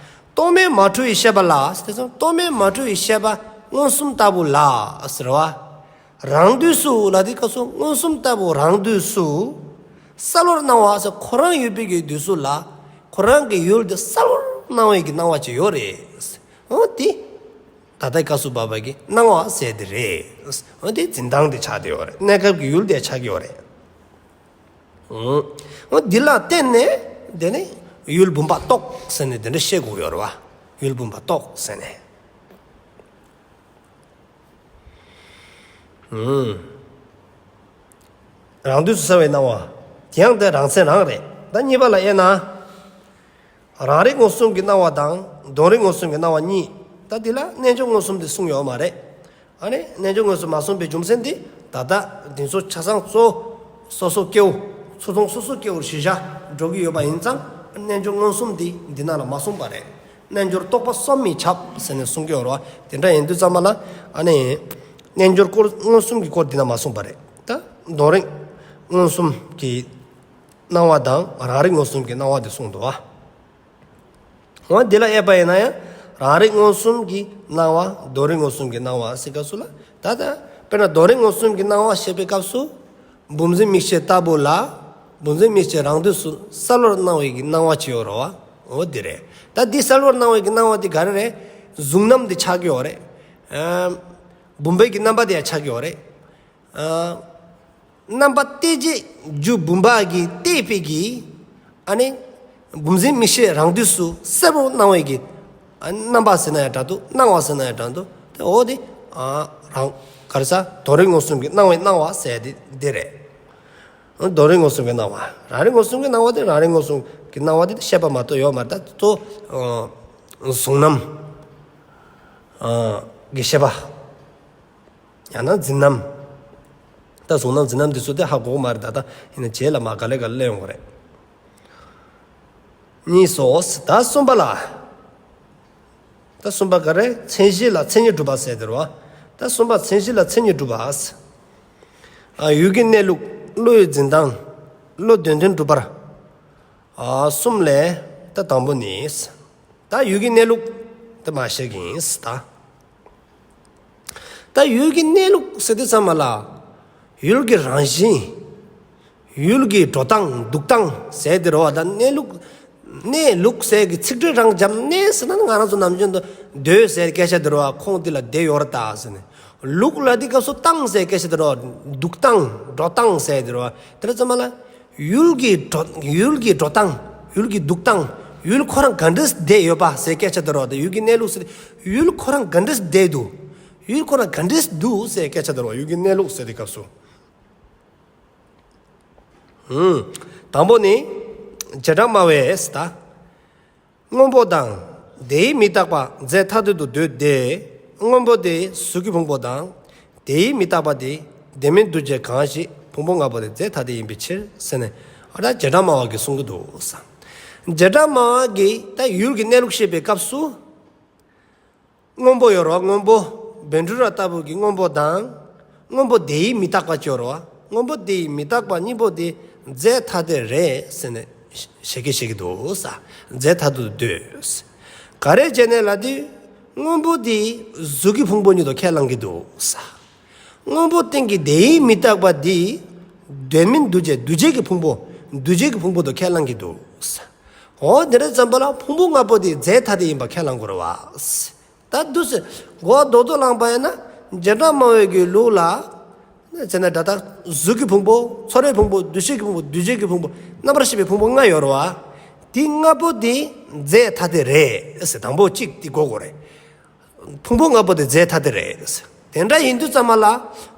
རྟོག་མེད་མ་འཁྲུལ་བའི་ཤེས་པ་ལ་ཟེར་ཙང་རྟོག་མེད་མ་འཁྲུལ་བའི་ཤེས་པ་མངོན་སུམ་ལྟ་བུ་ལ་ཟེར་བ། རང་དུས་སུ་ལ་དེ་སྐབས་སུ་མངོན་སུམ་ལྟ་བུ་རང་དུས་སུ་གསལ་བར་སྣང་བ་ཟེར། ཁོ་རང་ཡོད་པའི་གི་དུས་སུ་ལ་ཁོ་རང་གི་ཡུལ་དེ་གསལ་བར་སྣང་བའི་གི་སྣང་བ་ཅིག་ཡོད་རེད། འོ་དེ། ད་ལྟའི་སྐབས་སུ་བབ་པ་གི་སྣང་བ་ཟེར་དེ་རེད། འོ་དེ་འཛིན་སྟངས་དེ་ཆགས་དེ་ཡོད་རེད། གནས་སྐབས་ཀྱི་ཡུལ་དེ་ཆགས་ཀྱི་ཡོད་རེད། འོ་འདི་ལ་བརྟེན་ནས་དེ་ནི་ཡུལ་བུམ་པ་རྟོགས་ཟེར་ནས་དེ་འདྲ་བཤད་དགོས་ཡོད་རེད་བ། ཡུལ་བུམ་པ་རྟོགས་ཟེར་ནས། རང་དུས་སུ་གསལ་བའི་སྣང་བ། དེ་ཡང་དེ་རང་མཚན་རང་རེད། ད་གཉིས་པ་ལ་དབྱེ་ན། རང་རིག་མངོན་སུམ་གྱི་སྣང་བ་དང་དོན་རིག་མངོན་སུམ་གྱི་སྣང་བ་གཉིས། ད་འདི་ལ་རྣལ་འབྱོར་མངོན་སུམ་དེ་གསུངས་ཡོད་མ་རེད། ཨ་ནི་རྣལ་འབྱོར་མངོན་སུམ་མ་གསུངས་པའི་རྒྱུ་མཚན་དེ་ད་ལྟ་འདི་ཚོ་ཆ་ཚང་གཙོ་བོ་སོ་སོ་སྐྱེ་བོ། ཚུར་མཐོང་སོ་སོ་སྐྱེ་བོར་གཞི་བཞག་འགྲོ་གི་ཡོད་པ་ཡིན་ཙང་རྣལ་འབྱོར་མངོན་སུམ་དེ་འདི་ནང་ལ་མ་གསུངས་པ་རེད། རྣལ་འབྱོར་རྟོག་པ་གསུམ་མི་ཁྱབ་ཟེར་ནས་གསུང་གི་ཡོད་རེད་བ། དེ་འདྲ་ཡིན་དུས་ཙམ་པ་ལ་ཨ་ནི་རྣལ་འབྱོར་སྐོར་མངོན་སུམ་གྱི་སྐོར་འདི་ན་མ་གསུངས་པ་རེད། ད་དོན་རིག་མངོན་སུམ་གྱི་སྣང་བ་དང་རང་རིག་མངོན་སུམ་གྱི་སྣང་བ་འདི་གསུངས་འདུག་བ། འོ་འདི་ལ་དབྱེ་བ་ཡིན་ན་ཡང་རང་རིག་མངོན་སུམ་གྱི་སྣང་བ་དོན་རིག་མངོན་སུམ་གྱི་སྣང་བ་ཟེར་སྐབས་སུ་ལ་ད་ལྟ་དཔེར་ན་དོན་རིག་མངོན་སུམ་གྱི་སྣང་བ་བཤད་པའི་སྐབས་སུ། བུམ་འཛིན་མིག་ཤེས་ལྟ་བུ་ལ། བུམ་འཛིན་མིག་ཤེས་རང་དུས་སུ་གསལ་བར་སྣང་བའི་གི་སྣང་བ་ཅིག་ཡོད་རེད་བ། འོ་འདི་རེད། ད་འདི་གསལ་བར་སྣང་བའི་གི་སྣང་བ་འདི་ག་རེ་རེད། གཟུང་རྣམ་འདི་ཆགས་ཀྱི་ཡོད་རེད། ཨམ། བུམ་པའི་གི་རྣམ་པ་འདི་ཡང་ཆགས་ཀྱི་ཡོད་རེད། ཨ། རྣམ་པ་གཏད་རྗེས་རྒྱུ་བུམ་པ་གི་གཏད་པའི་གི། ཨ་ནི། བུམ་འཛིན་མིག་ཤེས་རང་དུས་སུ་གསལ་བར་སྣང་བའི་གི། ཨ། རྣམ་པ་ཟེར་ན་ཡང་འདྲ་འདུག་སྣང་བ་ཟེར་ན་ཡང་འདྲ་འདུག་དེ་འོ་དེ། ཨ། རང་། ག་རེ་ཟ། དོན་རིག་མངོན་སུམ་གྱི་སྣང་བའི་སྣང་བ་ཟེར་དེ་འདི་རེད། དོན་རིག་མངོན་སུམ་གྱི་སྣང་བ། རང་རིག་མངོན་སུམ་གྱི་སྣང་བ་དེ་རང་རིག་མངོན་སུམ་གྱི་སྣང་བ་དེ་ཤེས་པ་མ་གཏོགས་ཡོད་མ་རེད། ད་གཙོ། ཨ། གཟུང་རྣམ། ཨ། གི་ཤེས་པ། ཡང་ན་འཛིན་རྣམ། ད་གཟུང་རྣམ་འཛིན་རྣམ་འདི་ཚོ་དེ་ཧ་གོ་གི་མ་རེད། ད་ལྟ་ཡིན་ན་རྗེས་ལ་མ་ག་ལེ་ག་ལེ་སླེབས་ཡོང་གི་རེད། གཉིས་སོ། ད་གསུམ་པ་ལ། ད་གསུམ་པ་ག་རེ། མཚན་གཞི་ལ་མཚན་ཉིད་སྒྲུབ་པ་ཟེར་དེ་རེད་བ། ད་གསུམ་པ་མཚན་གཞི་ལ་མཚན་ཉིད་སྒྲུབ་པ། ཨ། ཡུལ་གྱི་གནས་ལུགས། བློ་ཡི་འཛིན་སྟངས། བློ་དོན་མཐུན་སྒྲུབ་པར། ཨ། གསུམ་ལས། ད་དང་པོ་ནི། ད་ཡུལ་གྱི་གནས་ལུགས་དེ་མ་བཤད་ཀྱི་ཡིན་ད། ད་ཡུལ་གྱི་གནས་ལུགས་ཟེར་དུས་ཙམ་པ་ལ། ཡུལ་གྱི་རང་བཞིན། ཡུལ་གྱི་འགྲོ་སྟངས་འདུག་སྟངས་ཟེར་དེ་རེད་བ། ད་གནས་ལུགས། གནས་ལུགས་ཟེར་གྱི་ཚིག་འབྲུ་རང་འཇམ་གནས་ཟེར་ན་ང་རང་ཚོ་ནམ་རྒྱུན་དུ་སྡོད་ཟེར་སྐད་ཆ་དེ་རེད་བ། ཁོངས་འདི་ལ་བསྡད་ཡོད་རེད་ད་ཟེར་ནས། ལུགས་ལ་དེ་སྐབས་སུ་སྟངས་ཟེར་སྐད་ཆ་དེ་རེད་བ། འདུག་སྟངས་འགྲོ་སྟངས་ཟེར་དེ་རེད་བ། དེ་རེད་ཙམ་པ་ལ། ཡུལ་གྱི་འགྲོ། ཡུལ་གྱི་འགྲོ་སྟངས། ཡུལ་གྱི་འདུག་སྟངས། ཡུལ་ཁོ་རང་ག་འདྲས་བསྡད་ཡོད་པ་ཟེར་སྐད་ཆ་དེ་རེད་བ། ད་ཡུལ་གྱི་གནས་ལུགས་ཟེར། ཡུལ་ཁོ་རང་ག་འདྲས་བསྡད་འདུག་ཡུལ་ཁོ་རང་ག་འདྲས་འདུག་ཟེར་སྐད་ཆ་དེ་རེད་བ། ཡུལ་གྱི་གནས་ལུགས་ཟེར་དེ་སྐབས་སུ། ཧུམ། དང་པོ་ནི། བྱེ་བྲག་སྨྲ་བས་ད། སྔོན་པོ་དང་དེའི་མི་རྟག་པ་རྫས་ཐ་དད་དུ་འདོད་དེ། སྔོན་པོ་དེ་གཟུགས་ཀྱི་ཕུང་པོ་དང་། དེའི་མི་རྟག་པ་དེ་དེ་མིན་འདུ་བྱེད་གང་ཞིག་ཕུང་པོ་ལྔ་པོ་དེ་རྫས་ཐ་དད་ཡིན་པའི་ཕྱིར་ཟེར་ནས། ཨ། ད་བྱེ་བྲག་སྨྲ་བ་གིས་གསུང་གི་འདུག་ས། བྱེ་བྲག་སྨྲ་བ་གིས་ད་ཡུལ་གྱི་གནས་ལུགས་བཤད་པའི་སྐབས་སུ། སྔོན་པོ་ཡོད་རེད་བ། སྔོན་པོ། བཻ་ཌཱུརྱ་ལྟ་བུ་གི་སྔོན་པོ་དང་། སྔོན་པོ་དེའི་མི་རྟག་པ་ཅིག་ཡོད་རེད་བ། སྔོན་པོ་དེའི་མི་རྟག་པ་གཉིས་པོ་དེ་རྫས་ཐ་དད་རེད་ཟེར་ནས་ཞལ་གྱིས་བཞེས་ཀྱི་འདུག་ས། རྫས་ཐ་དད་དུ་འདོད། ག་རེ་བྱས་ནས་ལབ་དུས། སྔོན་པོ་དེ་གཟུགས་ཀྱི་ཕུང་པོ་ཉིད་དུ་ཁས་བླངས་ཀྱི་འདུག་ས། སྔོན་པོ་སྟེང་གི་དེའི་མི་རྟག་པ་དེ་དོན་མིན་འདུ་བྱེད་འདུ་བྱེད་ཀྱི་ཕུང་པོ། འདུ་བྱེད་ཀྱི་ཕུང་པོ་དུ་ཁས་བླངས་ཀྱི་འདུག་ས། འོ་དེ་འདྲ་ཙམ་པ་ལ་ཕུང་པོ་ལྔ་པོ་དེ་རྫས་ཐ་དད་ཡིན་པ་ཁས་བླངས་དགོས་རེད་བ། ད་འདུག་སེ་གོ་བ་རྡོག་རྡོག་བླངས་པ་ཡིན་ན། བྱེ་བྲག་སྨྲ་བའི་གི་ལུགས་ལ། བྱས་ན་ད་ལྟ་གཟུགས་ཀྱི་ཕུང་པོ། ཚོར་བའི་ཕུང་པོ། འདུ་ཤེས་ཀྱི་ཕུང་པོ། འདུ་བྱེད་ཀྱི་ཕུང་པོ། རྣམ་པར་ཤེས་པའི་ཕུང་པོ་ལྔ་ཡོད་རེད་བ། དེ་ལྔ་པོ་དེ་རྫས་ཐ་དད་རེད་ཟེར། དང་པོ་གཅིག་དེ་གོ་དགོས་རེད། ཕུང་པོ་ལྔ་པོ་དེ་རྫས་ཐ་དད་རེད་ཟེར། དེ་འདྲ་ཡིན་དུས་ཙམ་པ་ལ།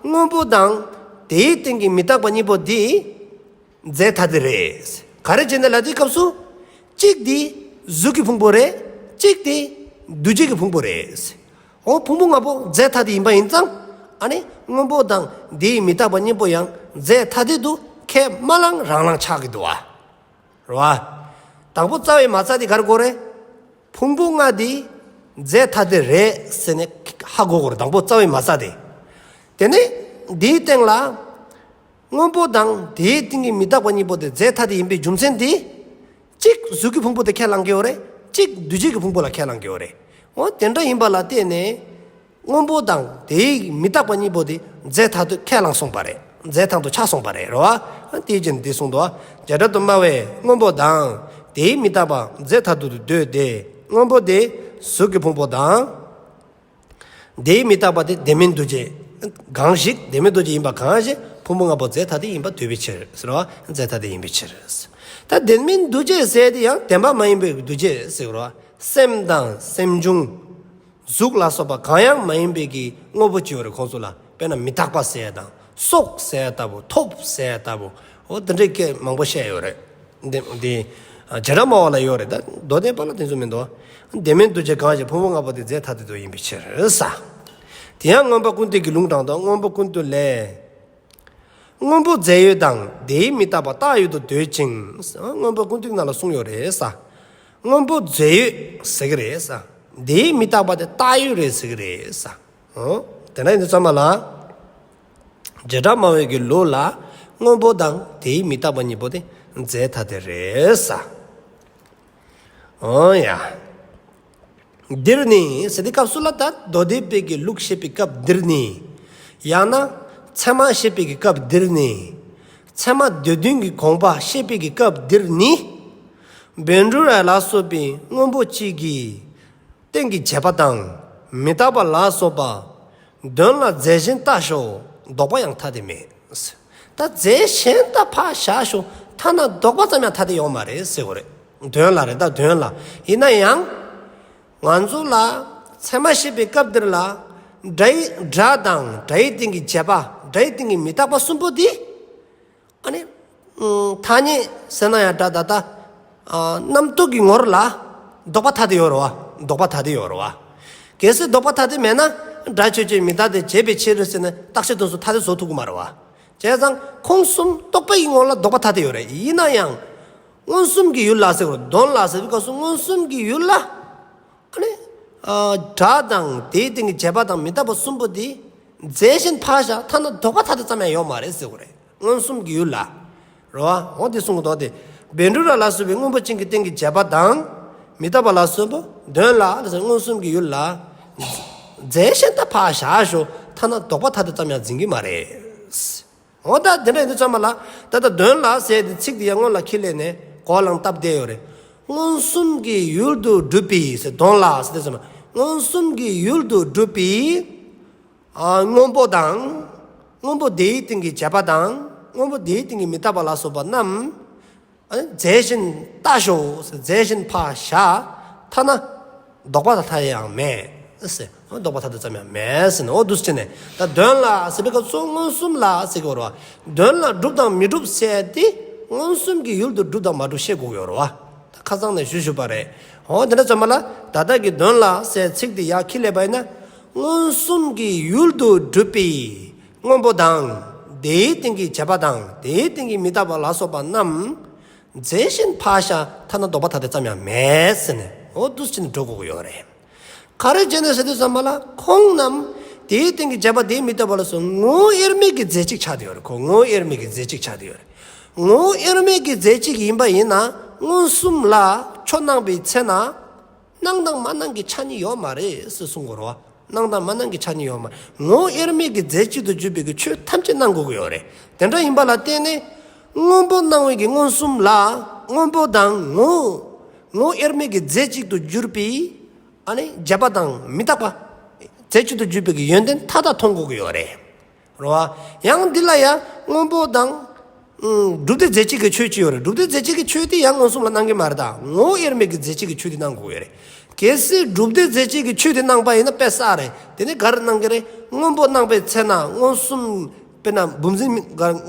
སྔོན་པོ་དང་དེའི་སྟེང་གི་མི་རྟག་པ་གཉིས་པོ་དེ་རྫས་ཐ་དད་རེད། ག་རེ་བྱས་ནས་ལབ་དུས་སྐབས་སུ། གཅིག་དེ་གཟུགས་ཀྱི་ཕུང་པོ་རེད། གཅིག་དེ་འདུ་བྱེད་ཀྱི་ཕུང་པོ་རེད། འོ་ཕུང་པོ་ལྔ་པོ་རྫས་ཐ་དད་ཡིན་པ་ཡིན་ཙང་། ཨ་ནི་སྔོན་པོ་དང་དེའི་མི་རྟག་པ་གཉིས་པོ་ཡང་རྫས་ཐ་དད་དུ་ཁས་མ་བླངས་རང་བླངས་ཆགས་ཀྱི་འདུག་བ། རེད་བ། དང་པོ་རྩ་བའི་མ་རྩ་དེ་ག་རེ་གོ་རེད། ཕུང་པོ་ལྔ་དེ་རྫས་ཐ་དད་རེད་ཟེར་ནས་ཧ་གོ་དགོས་རེད། དང་པོ་རྩ་བའི་མ་རྩ་དེ། དེ་ནས་དེའི་སྟེང་ལ། སྔོན་པོ་དང་དེའི་སྟེང་གི་མི་རྟག་པ་གཉིས་པོ་དེ་རྫས་ཐ་དད་ཡིན་པའི་རྒྱུ་མཚན་དེ། གཅིག་གཟུགས་ཀྱི་ཕུང་པོ་དེ་ཁས་བླངས་ཀྱི་ཡོད་རེད། གཅིག་འདུ་བྱེད་ཀྱི་ཕུང་པོ་ལ་ཁས་བླངས་ཀྱི་ཡོད་རེད། འོ་དེ་འདྲ་ཡིན་པ་ལ་བརྟེན་ནས། སྔོན་པོ་དང་དེའི་མི་རྟག་པ་གཉིས་པོ་དེ་རྫས་ཐ་དད་ཁས་བླངས་སོང་པ་རེད། རྫས་ཐ་དད་ཆགས་སོང་པ་རེད། རེད་བ། དེའི་རྗེས་འདི་གསུངས་འདུག་བ། བྱེ་བྲག་ཏུ་སྨྲ་བས་སྔོན་པོ་དང་དེའི་མི་རྟག་པ་རྫས་ཐ་དད་དུ་འདོད་དེ། སྔོན་པོ་དེ་གཟུགས་ཀྱི་ཕུང་པོ་དང་། དེའི་མི་རྟག་པ་དེ་དེ་མིན་འདུ་བྱེད་གང་ཞིག་དེ་མིན་འདུ་བྱེད་ཡིན་པ་གང་ཞིག་ཕུང་པོ་ལྔ་པོ་རྫས་ཐ་དད་ཡིན་པ་འདོད་པའི་ཕྱིར་ཟེར་བ། རྫས་ཐ་དད་ཡིན་པའི་ཕྱིར། ད་ལྡན་མིན་འདུ་བྱེད་ཟེར་དེ་ཡང་ལྡན་པ་མ་ཡིན་པའི་འདུ་བྱེད་ཟེར་བ། སེམས་དང་སེམས་བྱུང་། གཟུགས་ལ་སོགས་པ་གང་ཡང་མ་ཡིན་པའི་གི་དངོས་པོ་ཅིག་ཡོད་རེད་ཁོང་ཚོ་ལ། དཔེར་ན་མི་རྟག་པ་ཟེར་ཡ་དང་སྲོག་ཟེར་ཡ་ལྟ་བུ། ཐོབ་ཟེར་ཡ་ལྟ་བུ། འོ་དེ་འདྲའི་སྐད་མང་པོ་བཤད་ཡོད་རེད། འདི་འདི་བྱེ་བྲག་སྨྲ་བ་ལ་ཡོད་རེད། ད་མདོ་སྡེ་པ་ལ་དེ་ཚོ་མི་འདུག་ལྡན་མིན་འདུ་བྱེད་གང་ཞིག་ཕུང་པོ་ལྔ་པོ་དེ་རྫས་ཐ་དད་དུ་ཡིན་པའི་ཕྱིར་ས། དེ་ཡང་མངོན་པ་ཀུན་བཏུས་ཀྱི་ལུང་དྲངས་དང་། མངོན་པ་ཀུན་བཏུས་ལས། སྔོན་པོ་རྫས་ཡོད་དང་དེའི་མི་རྟག་པ་བཏགས་ཡོད་དུ་འདོད་ཅིང་། སྔོན་པོ་ཀུན་བཏུས་ནང་ལ་གསུངས་ཡོད་རེད་ས། སྔོན་པོ་རྫས་ཡོད་ཟེར་གི་རེད་ས། དེའི་མི་རྟག་པ་དེ་བཏགས་ཡོད་རེད་ཟེར་གི་རེད་ས། འོ། དེ་འདྲ་ཡིན་དུས་ཙམ་པ་ལ། བྱེ་བྲག་སྨྲ་བའི་གི་ལུགས་ལ་སྔོན་པོ་དང་དེའི་མི་རྟག་པ་གཉིས་པོ་དེ་རྫས་ཐ་དད་རེད་ས། འོ་ཡ། འདིར་ནི་ཟེར་དུས་སྐབས་སུ་ལ་ད་མདོ་སྡེ་པའི་གི་ལུགས་བཤད་པའི་སྐབས་འདིར་ནི། ཡང་ན་ཚད་མ་བཤད་པའི་གི་སྐབས་འདིར་ནི། ཚད་མ་སྡེ་བདུན་གྱི་དགོངས་པ་བཤད་པའི་གི་སྐབས་འདིར་ནི། བཻ་ཌཱུརྱ་ལ་སོགས་པའི་སྔོན་པོ་གཅིག་གི་སྟེང་གི་བྱས་པ་དང་མི་རྟག་པ་ལ་སོགས་པ། དོན་ལ་རྫས་གཞན་བཏགས་ཤོག་ལྡོག་པ་ཡང་ཐ་དད་མེད། ད་རྫས་གཞན་ད་ཕར་བཞག་ཤོག་ཐ་ན་ལྡོག་པ་ཙམ་ཡང་ཐ་དད་ཡོད་མ་རེད་ཟེར་གོ་རེད། དོན་ལ་རེད། ད་དོན་ལ་ཡིན་ན་ཡང་། ང་ཚོ་ལ་ཚད་མ་བཤད་པའི་སྐབས་འདིར་ལ། སྒྲ་ཡི་སྒྲ་དང་སྒྲ་ཡི་སྟེང་གི་བྱས་པ། སྒྲ་ཡི་སྟེང་གི་མི་རྟག་པ་གསུམ་པོ་འདི། ཨ་ནི། ཨུམ། ཐ་སྙད་ཟེར་ན་ཡང་འདྲ་ད་ལྟ། ཨ། རྣམ་རྟོག་གི་ངོར་ལ། ལྡོག་པ་ཐ་དད་ཡོད་རེད་བ། ལྡོག་པ་ཐ་དད་ཡོད་རེད་བ། གལ་སྲིད་ལྡོག་པ་ཐ་དད་མེད་ན། སྒྲ་ཆོས་ཅན། མི་རྟག་སྟེ་བྱས་པའི་ཕྱིར་ཟེར་ནས་རྟག་ཆད་དོན་གསུམ་ཐ་དད་བཟོ་ཐུབ་ཀྱི་མ་རེད་བ། བྱས་ཙང་ཁོང་གསུམ་རྟོག་པའི་ངོ་ལ་ལྡོག་པ་ཐ་དད་ཡོད་རེད། ཡིན་ན་ཡང་། མངོན་སུམ་གྱི་ཡུལ་ལ་ཟེར་བ། དོན་ལ་ཟེར་བའི་སྐབས་སུ་མངོན་སུམ་གྱི་ཡུལ་ལ། ཨ་ནི། ཨ། སྒྲ་དང་དེའི་སྟེང་གི་བྱས་པ་དང་མི་རྟག་པ་གསུམ་པོ་དེ། རྫས་གཞན་ཕར་བཞག་ཐ་ན་ལྡོག་པ་ཐ་དད་ཙམ་ཡང་ཡོད་མ་རེད་ཟེར་བ་རེད། མངོན་སུམ་གྱི་ཡུལ་ལ། རེད་བ། འོ་དེ་གསུང་གི་འདུག་སྟེ། བཻ་ཌཱུརྱ་ལ་སོགས་པའི་སྔོན་པོ་ཅན་གྱི་སྟེང་གི་བྱས་པ་དང་། མི་རྟག་པ་ལ་སོགས་པ། དོན་ལ་ཟེར་མངོན་སུམ་གྱི་ཡུལ་ལ། རྫས་གཞན་ད་ཕར་བཞག་ཤོག་ཐ་ན་ལྡོག་པ་ཐ་དད་ཙམ་ཡང་འཛིན་གྱི་མ་རེད། འོ་ད་དེ་འདྲ་ཡིན་དུས་ཙམ་པ་ལ། ད་ལྟ་དོན་ལ་ཟེར་དེ་ཚིག་དེ་ཡང་སྔོན་ལ་ཁས་ལེན་ནས་གོ་བ་ལེན་སྟབས་བདེ་ཡོད་རེད། མངོན་སུམ་གྱི་ཡུལ་དུ་གྲུབ་པའི་ཟེར། དོན་ལ་ཟེར་དུས་ཙམ་པ། མངོན་སུམ་གྱི་ཡུལ་དུ་གྲུབ་པའི། ཨ། སྔོན་པོ་དང་། སྔོན་པོ་དེའི་སྟེང་གི་བྱས་པ་དང་། སྔོན་པོ་དེའི་སྟེང་གི་མི་རྟག་པ་ལ་སོགས་པ་རྣམས། ཨ། རྫས་གཞན་བཏགས་ཤོག་ཟེར། རྫས་གཞན་ཕར་བཞག་ཐ་ན་ལྡོག་པ་ཐ་དད་ཡང་མེད་ཟེར། ལྡོག་པ་ཐ་དད་ཙམ་ཡང་མེད་ཟེར་ནས། འོ་འདུག་སེ་བྱས་ནས། ད་དོན་ལ་ཟེར་བའི་སྐབས་སུ་མངོན་སུམ་ལ་ཟེར་གྱི་ཡོད་རེད་བ། དོན་ལ་གྲུབ་དང་མི་གྲུབ་ཟེར་དེ་མངོན་སུམ་གྱི་ཡུལ་དུ་གྲུབ་དང་མ་གྲུབ་བཤད་དགོས་ཀྱི་ཡོད་རེད་བ། ད་ཁ་སང་ནས་ཞུ་ཞུས་པ་རེད། འོ་དེ་འདྲ་ཙམ་པ་ལ། ད་ལྟ་གི་དོན་ལ་ཟེར་ཚིག་དེ་ཡར་ཁས་ལེན་པ་ཡིན་ན། མངོན་སུམ་གྱི་ཡུལ་དུ་གྲུབ་པའི་སྔོན་པོ་དང་། དེའི་སྟེང་གི་བྱས་པ་དང་། དེའི་སྟེང་གི་མི་རྟག་པ་ལ་སོགས་པ་རྣམས། རྫས་གཞན་ཕར་བཞག་ཐ་ན་ལྡོག་པ་ཐ་དད་ཙམ་ཡང་མེད་ཟེར་ནས། འོ་འདུག་སེ་བྱས་ནས་འགྲོ་དགོས་ཀྱི་ཡོད་རེད། ག་རེ་བྱས་ནས་ཟེར་དུས་ཙམ་པ་ལ། ཁོང་རྣམས་དེའི་སྟེང་གི་བྱས་པ་དེའི་མི་རྟག་པ་ལ་སོགས་ངོ་བོ་དབྱེར་མེད་ཀྱི་རྫས་གཅིག་ཆགས་བསྡད་ཡོད་རེད། ཁོ་ངོ་བོ་དབྱེར་མེད་ཀྱི་རྫས་གཅིག་ཆགས་བསྡད་ཡོད་རེད། ངོ་བོ་དབྱེར་མེད་ཀྱི་རྫས་གཅིག་ཡིན་པ་ཡིན་ན། མངོན་སུམ་ལ་ཆོས་སྣང་བའི་ཚེ་ན། སྣང་དང་མ་སྣང་གི་ཆ་གཉིས་ཡོད་མ་རེད་ཟེར་གསུང་གི་རེད་བ། སྣང་དང་མ་སྣང་གི་ཆ་གཉིས་ཡོད་མ་རེད། ངོ་བོ་དབྱེར་མེད་ཀྱི་རྫས་གཅིག་ཏུ་གྱུར་པའི་གི་ཆོས་ཐམས་ཅད་སྣང་དགོས་ཀྱི་ཡོད་རེད། དེ་འདྲ་ཡིན་པ་ལ་བརྟེན་ནས། སྔོན་པོ་སྣང་བའི་གི་མངོན་སུམ་ལ། སྔོན་པོ་དང་ངོ་བོ། ངོ་བོ་དབྱེར་མེད་ཀྱི་རྫས་གཅིག་ཏུ་གྱུར་པའི། ཨ་ནི་བྱས་པ་དང་མི་རྟག་པ། རྫས་གཅིག་ཏུ་གྱུར་པའི་གི་ཡོན་ཏན་མཐའ་དག་མཐོང་དགོས་ཀྱི་ཡོད་རེད། རེད་བ། ཡང་འདི་ལ་ཡང་སྔོན་པོ་དང་། ཨུམ། གྲུབ་བདེ་རྫས་གཅིག་གི་ཆོས་གཅིག་ཡོད་རེད། གྲུབ་བདེ་རྫས་གཅིག་གི་ཆོས་དེ་ཡང་མངོན་སུམ་ལ་སྣང་གི་མ་རེད། ད་ངོ་བོ་དབྱེར་མེད་ཀྱི་རྫས་གཅིག་གི་ཆོས་དེ་སྣང་དགོས་ཀྱི་ཡོད་རེད། གལ་སྲིད་གྲུབ་བདེ་རྫས་གཅིག་གི་ཆོས་དེ་སྣང་པ་ཡིན་ན་དཔེ་བསགས་རེད། དེ་ནི་ག་རེ་སྣང་གི་རེད། སྔོན་པོ་སྣང་པའི་ཚེ་ན་མངོན་སུམ། དཔེར་ན་བུམ་འཛིན་མིག་ག་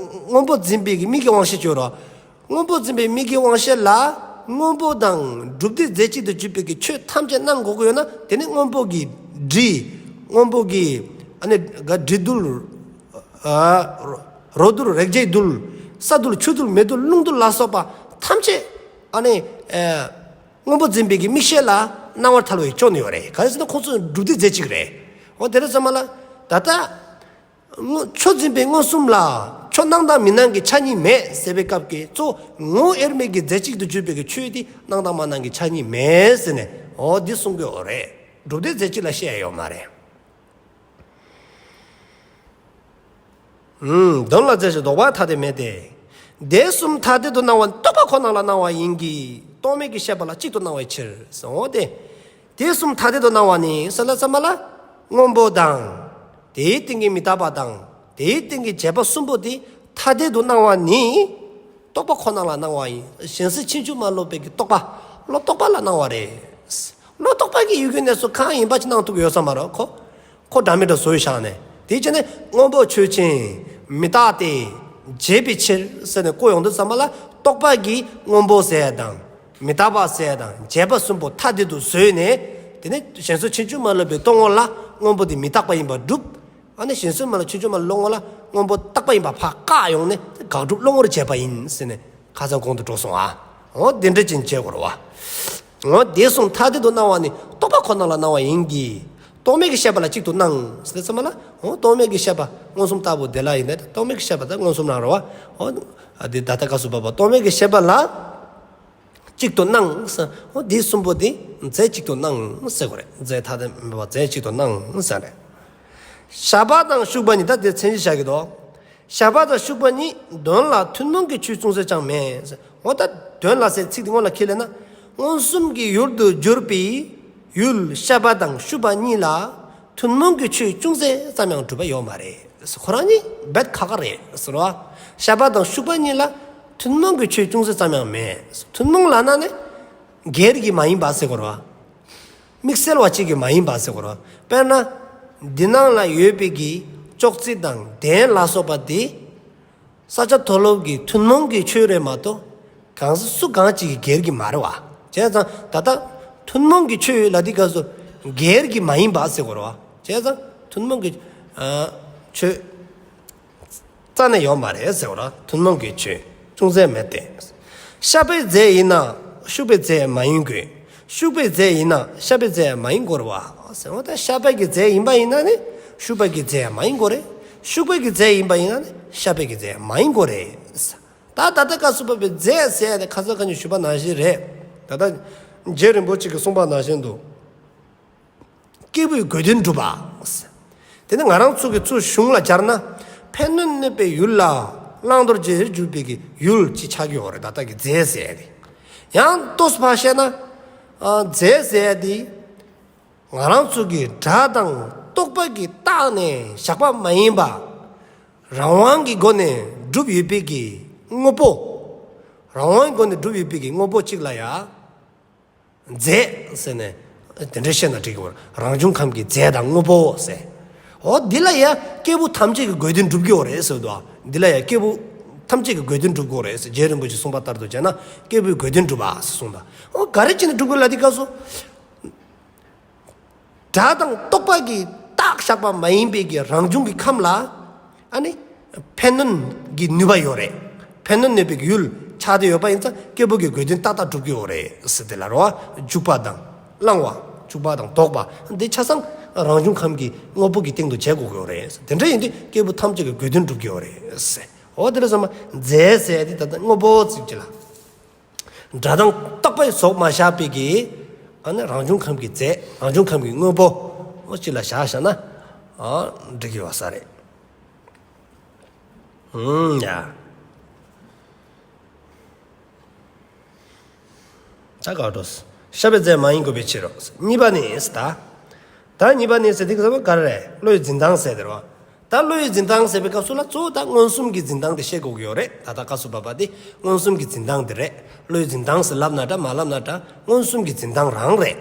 སྔོན་པོ་འཛིན་པའི་གི་མིག་གི་དབང་ཤེས་ཅིག་ཡོད་རེད། སྔོན་པོ་འཛིན་པའི་མིག་གི་དབང་ཤེས་ལ། སྔོན་པོ་དང་གྲུབ་བདེ་རྫས་གཅིག་ཏུ་གྱུར་པའི་གི་ཆོས་ཐམས་ཅད་སྣང་དགོས་ཀྱི་ཡོད་ན། དེ་ནི་སྔོན་པོ་གི་དྲི། སྔོན་པོ་གི། ཨ་ནི་ག་དྲི་རྡུལ། ཨ། རོ་རྡུལ། རེག་བྱའི་རྡུལ། ས་རྡུལ། ཆུ་རྡུལ། མེ་རྡུལ། རླུང་རྡུལ་ལ་སོགས་པ་ཐམས་ཅད། ཨ་ནི། ཨ། སྔོན་པོ་འཛིན་པའི་གི་མིག་ཤེས་ལ་སྣང་བར་ཐལ་བའི་ཕྱོགས་ནས་ཡོད་རེད། ག་རེ་ཟེར་ན་ཁོང་ཚོ་གྲུབ་བདེ་རྫས་གཅིག་རེད། འོ་དེ་འདྲ་ཙམ་པ་ལ། ད་ལྟ། ཆོས་འཛིན་པའི་མངོན་སུམ་ལ། ཆོས་སྣང་དང་མི་སྣང་གི་ཆ་གཉིས་མེད་ཟེར་བའི་སྐབས་ཀྱི་གཙོ་བོ་ངོ་བོ་དབྱེར་མེད་ཀྱི་རྫས་གཅིག་ཏུ་གྱུར་པའི་གི་ཆོས་དེ་སྣང་དང་མ་སྣང་གི་ཆ་གཉིས་མེད་ཟེར་ནས། འོ་འདི་གསུང་གི་ཡོད་རེད། གྲུབ་བདེ་རྫས་གཅིག་ལ་བཤད་ཡོད་མ་རེད། ཨུམ། དོན་ལ་རྫས་གཞན་ལྡོག་པ་ཐ་དད་མེད་དེ། དེ་གསུམ་ཐ་དད་དུ་སྣང་བ་རྟོག་པ་ཁོ་ན་ལ་སྣང་བ་ཡིན་གྱི། རྟོག་མེད་ཀྱི་ཤེས་པ་ལ་གཅིག་ཏུ་སྣང་བའི་ཕྱིར་ཟེར། འོ་དེ། དེ་གསུམ་ཐ་དད་དུ་སྣང་བ་ནི་ཟེར་ལ་ཙམ་པ་ལ། སྔོན་པོ་དང་། དེའི་སྟེང་གི་མི་རྟག་པ་དང་། དེའི་སྟེང་གི་བྱས་པ་གསུམ་པོ་དེ་ཐ་དད་དུ་སྣང་བ་ནི། རྟོག་པ་ཁོ་ན་ལ་སྣང་བ་ཡིན། གཞན་སེལ་ཕྱིན་ཅི་མ་ལོག་པའི་གི་རྟོག་པ། བློ་རྟོག་པ་ལ་སྣང་བ་རེད། བློ་རྟོག་པ་གི་ཡུལ་གྱི་གནས་སུ་གང་ཡིན་པ་ཅི་སྣང་ཐུབ་ཀྱི་ཡོད་ས་མ་རེད་ཁོ། ཁོ་འདྲ་མི་འདྲ་བཟོས་བཞག་ནས། དེའི་ཆ་ནས་སྔོན་པོ་ཆོས་ཅན། མི་རྟག་སྟེ། བྱས་པའི་ཕྱིར་ཟེར་ནས་བཀོད་ཡོང་དུས་ཙམ་པ་ལ་རྟོག་པ་གིས་སྔོན་པོ་ཟེར་དང་། མི་རྟག་པ་ཟེར་དང་བྱས་པ་གསུམ་པོ་ཐ་དད་དུ་བཟོས་ནས། དེ་ནས་གཞན་སེལ་ཕྱིན་ཅི་མ་ལོག་པའི་རྟོག་ངོ་ལ་སྔོན་པོ་དེ་མི་རྟག་པ་ཡིན་པར་སྒྲུབ། ཨ་ནི་གཞན་སེལ་མ་ལ་ཕྱིན་ཅི་མ་ལོག་ངོ་ལ་སྔོན་པོ་རྟག་པ་ཡིན་པ་ཕར་བཀག་ཡོང་ནས་དགག་སྒྲུབ་བློ་ངོར་བྱས་པ་ཡིན་ཟེར་ནས་ཁ་སང་གོང་དུ་འགྲོ་སོང་ཨ། འོ་དེ་འདྲ་ཅན་བྱས་དགོས་རེད་བ། འོ་དེ་གསུམ་ཐ་དད་དུ་སྣང་བ་ནི་རྟོག་པ་ཁོ་ན་ལ་སྣང་བ་ཡིན་གྱི། རྟོག་མེད་ཀྱི་ཤེས་པ་ལ་གཅིག་ཏུ་སྣང་ཟེར་ཙམ་པ་ལ། འོ་རྟོག་མེད་ཀྱི་ཤེས་པ་མངོན་སུམ་ལྟ་བུ་དེ་ལ་ཡིན་ན་རྟོག་མེད་ཀྱི་ཤེས་པ་དེ་མངོན་སུམ་སྣང་རེད་བ། འོ་ཨ་དེ་ད་ལྟ་སྐབས་སུ་བབ་པ་རྟོག་མེད་ཀྱི་ཤེས་པ་ལ། གཅིག་ཏུ་སྣང་ཟེར། འོ་འདི་གསུམ་པོ་འདི་རྫས་གཅིག་ཏུ་སྣང་ཟེར་དགོས་རེད། རྫས་ཐ་དད་མེད་པ་རྫས་གཅིག་ཏུ་སྣང་ཟེར་རེད། ཞགས་པ་དང་ཤུག་པ་གཉིས། ད་དེ་མཚན་གཞི་བཞག་གི་འདུག་ཞགས་པ་དང་ཤུག་པ་གཉིས་དོན་ལ་ཐུན་མོང་གི་ཆོས་ཅུང་ཟད་ཀྱང་མེད་ཟེར། འོ་ད་དོན་ལ་ཟེར་ཚིག་འདི་སྔོན་ལ་ཁས་ལེན་ན། མངོན་སུམ་གྱི་ཡུལ་དུ་གྱུར་པའི་ཡུལ་ཞགས་པ་དང་ཤུག་པ་གཉིས་ལ། ཐུན་མོང་གི་ཆོས་ཅུང་ཟད་ཙམ་ཡང་གྲུབ་པ་ཡོད་མ་རེད། ཁོ་རང་གཉིས་རྦད་ཁག་ཁག་རེད་ཟེར་བ། ཞགས་པ་དང་ཤུག་པ་གཉིས་ལ་ཐུན་མོང་གི་ཆོས་ཅུང་ཟད་ཙམ་ཡང་མེད། ཐུན་མོང་ལབ་ན་ནི་སྒེར་གྱི་མ་ཡིན་པ་ཟེར་དགོས་རེད་བ། དམིགས་བསལ་བ་གཅིག་གི་མ་ཡིན་པ་ཟེར་དགོས་རེད་བ། དཔེར་ན། འདི་སྣང་ལ་ཡོད་པའི་གི་ཅོག་ཙེ་དང་གདན་ལ་སོགས་པ་དེ། ས་ཆ་མཐོ་སློབ་ཀྱི་ཐུན་མོང་གི་ཆོས་རེད་མ་གཏོགས། གང་ཟག་སུ་གང་གཅིག་གི་སྒེར་གྱི་མ་རེད་བ། བྱས་ཙང་ད་ལྟ་ཐུན་མོང་གི་ཆོས་ལ་འདི་སྐབས་སུ་སྒེར་གྱི་མ་ཡིན་པ་ཟེར་དགོས་རེད་བ། བྱས་ཙང་ཐུན་མོང་གི་ཨ་ཆོས་རྩ་ནས་ཡོད་མ་རེད་ཟེར་དགོས་རེད། ཐུན་མོང་གི་ཆོས་ཅུང་ཟད་མེད་དེ། ཞགས་པའི་རྫས་ཡིན་ན་ཤུག་པའི་རྫས་མ་ཡིན་དགོས། ཤུག་པའི་རྫས་ཡིན་ན་ཞགས་པའི་རྫས་མ་ཡིན་དགོས་རེད་བ། ཟེར་བ་ད་ཞགས་པའི་གི་རྫས་ཡིན་པ་ཡིན་ན་ནི་ཤུག་པའི་གི་རྫས་མ་ཡིན་དགོས་རེད། ཤུག་པའི་གི་རྫས་ཡིན་པ་ཡིན་ན་ནི་ཞགས་པའི་གི་རྫས་མ་ཡིན་དགོས་རེད། ད་ད་ལྟ་སྐབས་སུ་བབ་པའི་རྫས་ཟེར་ཡ་དེ་ཁ་སང་ཁ་ཉིན་ཞུས་པ་ནང་བཞིན་རེད། ད་ལྟ་རྗེ་རིན་པོ་ཆེ་གིས་གསུངས་པ་ནང་བཞིན་དུ། སྐྱེས་བུའི་དགོས་དོན་སྒྲུབ་པ། དེ་ནི་ང་རང་ཚོ་གི་ཚུར་གཞུང་ལ་སྦྱར་ན། ཕན་གནོད་གནོད་པའི་ཡུལ་ལ་བླང་དོར་བྱེད་འཇུག་པའི་གི་ཡུལ་གཅིག་ཆགས་ཀྱི་ཡོད་རེད། ད་ལྟ་གི་རྫས་ཟེར་ཡ་དེ། ཡང་ཏོག་ཙམ་ཕར་བཤད་ན། ཨ་རྫས་ཟེར་ཡ་དེ། ང་རང་ཚོ་གི་སྒྲ་དང་རྟོག་པ་གིས་བཏགས་ནས་བཞག་པ་མ་ཡིན་པ། རང་དབང་གི་སྒོ་ནས་གྲུབ་ཡོད་པའི་གི་དངོས་པོ། རང་དབང་གི་སྒོ་ནས་གྲུབ་ཡོད་པའི་གི་དངོས་པོ་གཅིག་ལ་ཡ། རྫས་ཟེར་ནས་དེ་འདྲ་བཤད་ན་འགྲིག་གི་ཡོད་རེད། རང་བྱུང་ཁམས་ཀྱི་རྫས་དང་དངོས་པོ་ཟེར། འོ་འདི་ལ་ཡ་སྐྱེས་བུ་ཐམས་ཅད་ཀྱི་དགོས་དོན་འགྲུབ་ཀྱི་ཡོད་རེད་ཟེར་འདུག་འདི་ལ་ཡ་སྐྱེས་བུ་ཐམས་ཅད་ཀྱི་དགོས་དོན་འགྲུབ་ཀྱི་ཡོད་རེད་ཟེར། རྗེ་རིན་པོ་ཆེས་གསུངས་པ་ལྟར་དུ་བྱས་ན་སྐྱེས་བུའི་དགོས་དོན་འགྲུབ་པ་ཟེར་གསུངས་པ། འོ་ག་རེ་བྱས་ནས་འགྲུབ་དགོས་ལ་འདི་སྐབས་སུ། སྒྲ་དང་རྟོག་པ་གིས་བཏགས་བཞག་པ་མ་ཡིན་པའི་གི་རང་བྱུང་གི་ཁམས་ལ། ཨ་ནི། ཕན་གནོད་ཀྱི་ནུས་པ་ཡོད་རེད། ཕན་གནོད་གནོད་པའི་གི་ཡུལ་ཆགས་བསྡད་ཡོད་པ་ཡིན་ཙང་སྐྱེས་བུ་གི་དགོས་དོན་ཏག་ཏག་འགྲུབ་ཀྱི་ཡོད་རེད་ཟེར། དེ་ལ་རོ། འཇུག་པ་དང་བླང་བ། འཇུག་པ་དང་ལྡོག་པ་འདི་ཆ་ཚང་རང་བྱུང་ཁམས་ཀྱི་དངོས་པོ་གི་སྟེང་དུ་བྱེད་དགོས་ཀྱི་ཡོད་རེད། དེ་འདྲ་ཡིན་དུས་སྐྱེས་བུ་ཐམས་ཅད་ཀྱི་དགོས་དོན་འགྲུབ་ཀྱི་ཡོད་རེད་ཟེར། འོ་དེ་འདྲ་སོང་ན་རྫས་ཟེར་ཡ་དེ་ད་ལྟ་དངོས་པོ་ཚིག་ཅིག་ལ། སྒྲ་དང་རྟོག་པས་བཟོ་མ་བཞག་པའི་གི། ཨ་ནི་རང་བྱུང་ཁམས་ཀྱི་རྫས། རང་བྱུང་ཁམས་ཀྱི་དངོས་པོ། འོ་གཅིག་ལ་བཞག་བཞག་ན། ཨ་འགྲིག་གི་ཡོད་ས་རེད། ཨུམ་ཡ། ད་ག་འགྲོ། ཞགས་པའི་རྫས་མ་ཡིན་དགོས་པའི་ཕྱིར་རོ། གཉིས་པ་ནི་ཟེར་ད། ད་གཉིས་པ་ནི་ཟེར་དེ་ག་ཟེར་བ་ག་རེ་རེད། བློའི་འཛིན་སྟངས་ཟེར་དེ་རེད་བ། ད་བློའི་འཛིན་སྟངས་ཟེར་བའི་སྐབས་སུ་ལ་གཙོ་བོ་ད་མངོན་སུམ་གྱི་འཛིན་སྟངས་དེ་བཤད་དགོས་ཀྱི་ཡོད་རེད། ད་ལྟ་སྐབས་སུ་བབ་པ་དེ་མངོན་སུམ་གྱི་འཛིན་སྟངས་དེ་རེད། བློའི་འཛིན་སྟངས་ཟེར་ལབ་ན་འདྲ་མ་ལབ་ན་འདྲ་མངོན་སུམ་གྱི་འཛིན་སྟངས་རང་རེད།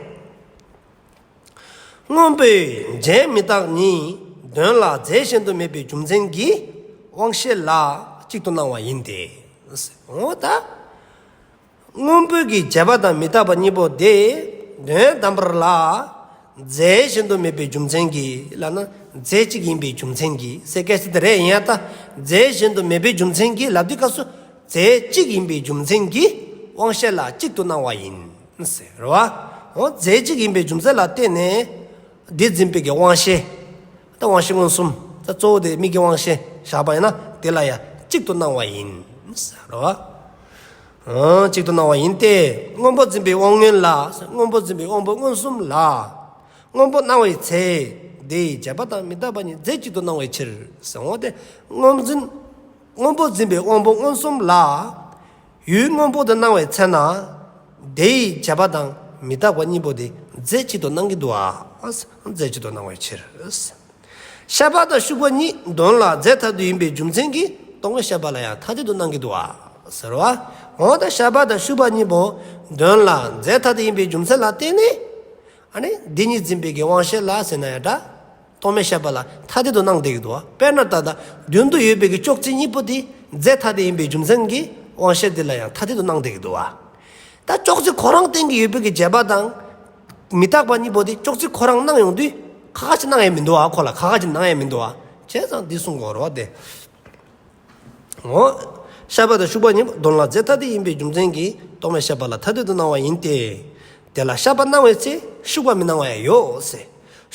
སྔོན་པོའི་རྫས་མི་རྟག་གཉིས་དོན་ལ་རྫས་གཞན་དུ་མེད་པའི་རྒྱུ་མཚན་གྱིས་དབང་ཤེས་ལ་གཅིག་ཏུ་སྣང་བ་ཡིན་ཏེ། འོ་ད། སྔོན་པོའི་གི་བྱས་པ་དང་མི་རྟག་པ་གཉིས་པོ་དེ་དོན་དམ་པར་ལ་རྫས་གཞན་དུ་མེད་པའི་རྒྱུ་མཚན་གྱིས་ལབ་ན་རྫས་གཅིག་ཡིན་པའི་རྒྱུ་མཚན་གྱིས་ཟེར་སྐད་ཆ་དེ་རེད། ཡིན་ཡང་ད་རྫས་གཞན་དུ་མེད་པའི་རྒྱུ་མཚན་གྱིས་ལབ་དུས་སྐབས་སུ་རྫས་གཅིག་ཡིན་པའི་རྒྱུ་མཚན་གྱིས་དབང་ཤེས་ལ་གཅིག་ཏུ་སྣང་བ་ཡིན་ཟེར་རེད་བ། འོ་རྫས་གཅིག་ཡིན་པའི་རྒྱུ་མཚན་ལ་བརྟེན་ནས་འདི་འཛིན་པའི་གི་དབང་ཤེས། ད་དབང་ཤེས་མངོན་སུམ། ད་གཙོ་བོ་དེ་མིག་གི་དབང་ཤེས་བཞག་པ་ཡིན་ན་དེ་ལ་ཡང་གཅིག་ཏུ་སྣང་བ་ཡིན། རེད་བ། ཨང་གཅིག་ཏུ་སྣང་བ་ཡིན་ཏེ། སྔོན་པོ་འཛིན་པའི་དབང་མངོན་ལ། སྔོན་པོ་འཛིན་པའི་དབང་པོ་མངོན་སུམ་ལ། སྔོན་པོ་སྣང་བའི་ཚེ། དེ་ཡི་བྱས་པ་དང་མི་རྟག་པ་གཉིས་རྫས་གཅིག་ཏུ་སྣང་བའི་ཕྱིར། ཟེར་འོ་དེ། སྔོན་འཛིན། སྔོན་པོ་འཛིན་པའི་དབང་པོ་མངོན་སུམ་ལ། ཡུལ་སྔོན་པོ་དུ་སྣང་བའི་ཚེ་ན། དེ་ཡི་བྱས་པ་དང་མི་རྟག་པ་གཉིས་པོ་དེ་རྫས་གཅིག་ཏུ་སྣང་གི་འདུག་ཨ། རྫས་གཅིག་ཏུ་སྣང་བའི་ཕྱིར། ཤ་པ་དང་ཤུག་པ་གཉིས་དོན་ལ་རྫས་ཐ་དད་ཡིན་པའི་རྒྱུ་མཚན་གྱིས་རྟོག་མེད་ཤ་པ་ལ་ཡང་ཐ་དད་དུ་སྣང་གི་འདུག་བ། ཟེར་བ། འོ་ད་ཤ་པ་དང་ཤུག་པ་གཉིས་པོ་དོན་ལ་རྫས་ཐ་དད་ཡིན་པའི་རྒྱུ་མཚན་ལ་བརྟེན་ནས། ཨ་ནི་འདི་གཉིས་འཛིན་པའི་གི་དབང་ཤེས་ལ་ཟེར་ན་ཡང་འདྲ། རྟོག་མེད་ཤ་པ་ལ་ཐ་དད་དུ་སྣང་བསྡད་ཀྱི་འདུག་བ། དཔེར་ན་ད་ལྟ་མདུན་དུ་ཡོད་པའི་གི་ཅོག་ཙེ་གཉིས་པོ་དེ་རྫས་ཐ་དད་ཡིན་པའི་རྒྱུ་མཚན་གྱིས་དབང་ཤེས་དེ་ལ་ཡང་ཐ་དད་དུ་སྣང་བསྡད་ཀྱི་འདུག་བ། ད་ཅོག་ཙེ་ཁོ་རང་སྟེང་གི་ཡོད་པའི་གི་བྱས་པ་དང་། མི་རྟག་པ་གཉིས་པོ་དེ་ཅོག་ཙེ་ཁོ་རང་སྣང་ཡོང་དུས་ཁ་ཁ་ཅིག་སྣང་ཡས་མི་འདུག་བ། ཁོ་ལ་ཁ་ཁ་ཅིག་སྣང་ཡས་མི་འདུག་བ། བྱས་ཙང་འདི་གསུང་དགོས་རེད་བ་དེ། འོ། ཤ་པ་དང་ཤུག་པ་གཉིས་པོ་དོན་ལ་རྫས་ཐ་དད་ཡིན་པའི་རྒྱུ་མཚན་གྱིས་རྟོག་མེད་ཤ་པ་ལ་ཐ་དད་དུ་སྣང་བ་ཡིན་ཏེ། དེ་ལ་ཤ་པ་སྣང་བའི་ཚེ་ཤུག་པ་མི་སྣང་བ་ཡང་ཡོད་ཟེར།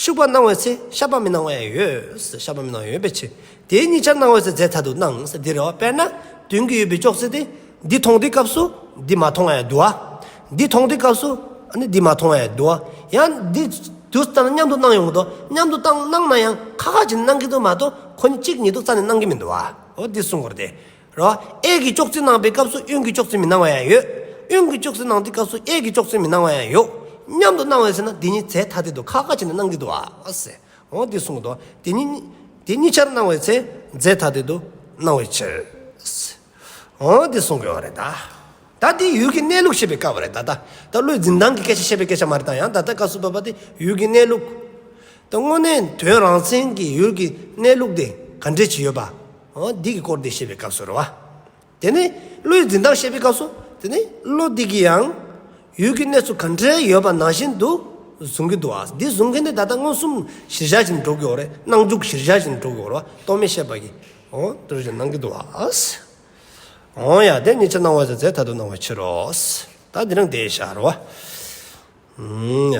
ཤུག་པ་སྣང་བའི་ཚེ་ཤ་པ་མི་སྣང་བ་ཡང་ཡོད་ཟེར། ཤ་པ་མི་སྣང་བ་ཡོད་པའི་ཕྱིར། དེའི་གཉིས་ཆར་སྣང་བའི་ཚེ་རྫས་ཐ་དད་དུ་སྣང་ཟེར་འདི་རེད་བ། དཔེར་ན། མདུན་གྱི་ཡོད་པའི་ཅོག་ཙེ་དེ། འདི་མཐོང་དུས་སྐབས་སུ། འདི་མ་མཐོང་བ་ཡང་འདུག་བ། འདི་མཐོང་དུས་སྐབས་སུ། ཨ་ནི་འདི་མ་མཐོང་བ་ཡང་འདུག་བ། ཡང་འདི། དུས་ལྟར་མཉམ་དུ་སྣང་ཡོང་གི་འདུག་མཉམ་དུ་བཏང་སྣང་ན་ཡང་ཁ་ཁ་ཅིག་སྣང་གི་འདུག་མ་གཏོགས་ཁོ་གཉིས་གཅིག་ཉིད་དུ་རྩ་ནས་སྣང་གི་མི་འདུག་བ། འོ་འདི་གསུང་དགོས་རེད་དེ། རོ། གཡས་ཀྱི་ཅོག་ཙེ་སྣང་བའི་སྐབས་སུ་གཡོན་གྱི་ཅོག་ཙེ་མི་སྣང་བ་ཡང་ཡོད། གཡོན་གྱི་ཅོག་ཙེ་སྣང་དུས་སྐབས་སུ་གཡས་ཀྱི་ཅོག་ཙེ་མི་སྣང་བ་ཡང་ཡོད། མཉམ་དུ་སྣང་བས་ཟེར་ན་འདི་གཉིས་རྫས་ཐ་དད་དུ་ཁ་ཁ་བྱས་ནས་སྣང་གི་འདུག་ཨ་ཟེར། འོ་འདི་གསུངས་འདུག་དེ་གཉིས། དེ་གཉིས་ཆར་སྣང་བའི་ཚེ་རྫས་ཐ་དད་དུ་སྣང་བའི་ཕྱིར། འོ་འདི་གསུང་གི་ཡོད་རེད་ད། ད་འདི་ཡུལ་གྱི་གནས་ལུགས་བཤད་པའི་སྐབས་རེད་ད་ལྟ། ད་བློའི་འཛིན་སྟངས་ཀྱི་སྐད་ཆ་བཤད་པའི་སྐད་ཆ་མ་རེད་ད། ཡང་ད་ལྟ་སྐབས་སུ་བབས་པ་དེ་ཡུལ་གྱི་གནས་ལུགས། ད་དངོས་གནས་དོན་རང་མཚན་གྱི་ཡུལ་གྱི་གནས་ལུགས་དེ་ག་འདྲས་ཅིག་ཡོད་པ། འོ་འདི་གི་སྐོར་དེ་བཤད་པའི་སྐབས་སུ་རེད་བ། དེ་ནས་བློའི་འཛིན་སྟངས་བཤད་པའི་སྐབས་སུ་དེ་ནས་བློ་འདི་གི་ཡང་ཡུལ་གྱི་གནས་ཚུལ་ག་འདྲས་ཡོད་པ་ནང་བཞིན་དུ་བཟུང་གི་འདུག་ཨ། འདི་བཟུང་མཁན་དེ་ད་ལྟ་མངོན་སུམ་གཞིར་བཞག་ཅིག་ནས་འགྲོ་གི་ཡོད་རེད། སྣང་འཇུག་གཞིར་བཞག་ཅིག་ནས་འགྲོ་གི་ཡོད་རེད་བ། རྟོག་མེད་ཤེས་པ་གི། འོ་དེ་འདྲ་ཅིག་སྣང་གི་འདུག་ཨ། འོ་ཡ་དེ་གཉིས་ཆར་སྣང་བ་ཟེར་ཚེ་ཐ་དད་སྣང་བའི་ཕྱིར་རོ། ད་འདི་རང་དེ་བཞག་རོ། ཨུམ་ཡ།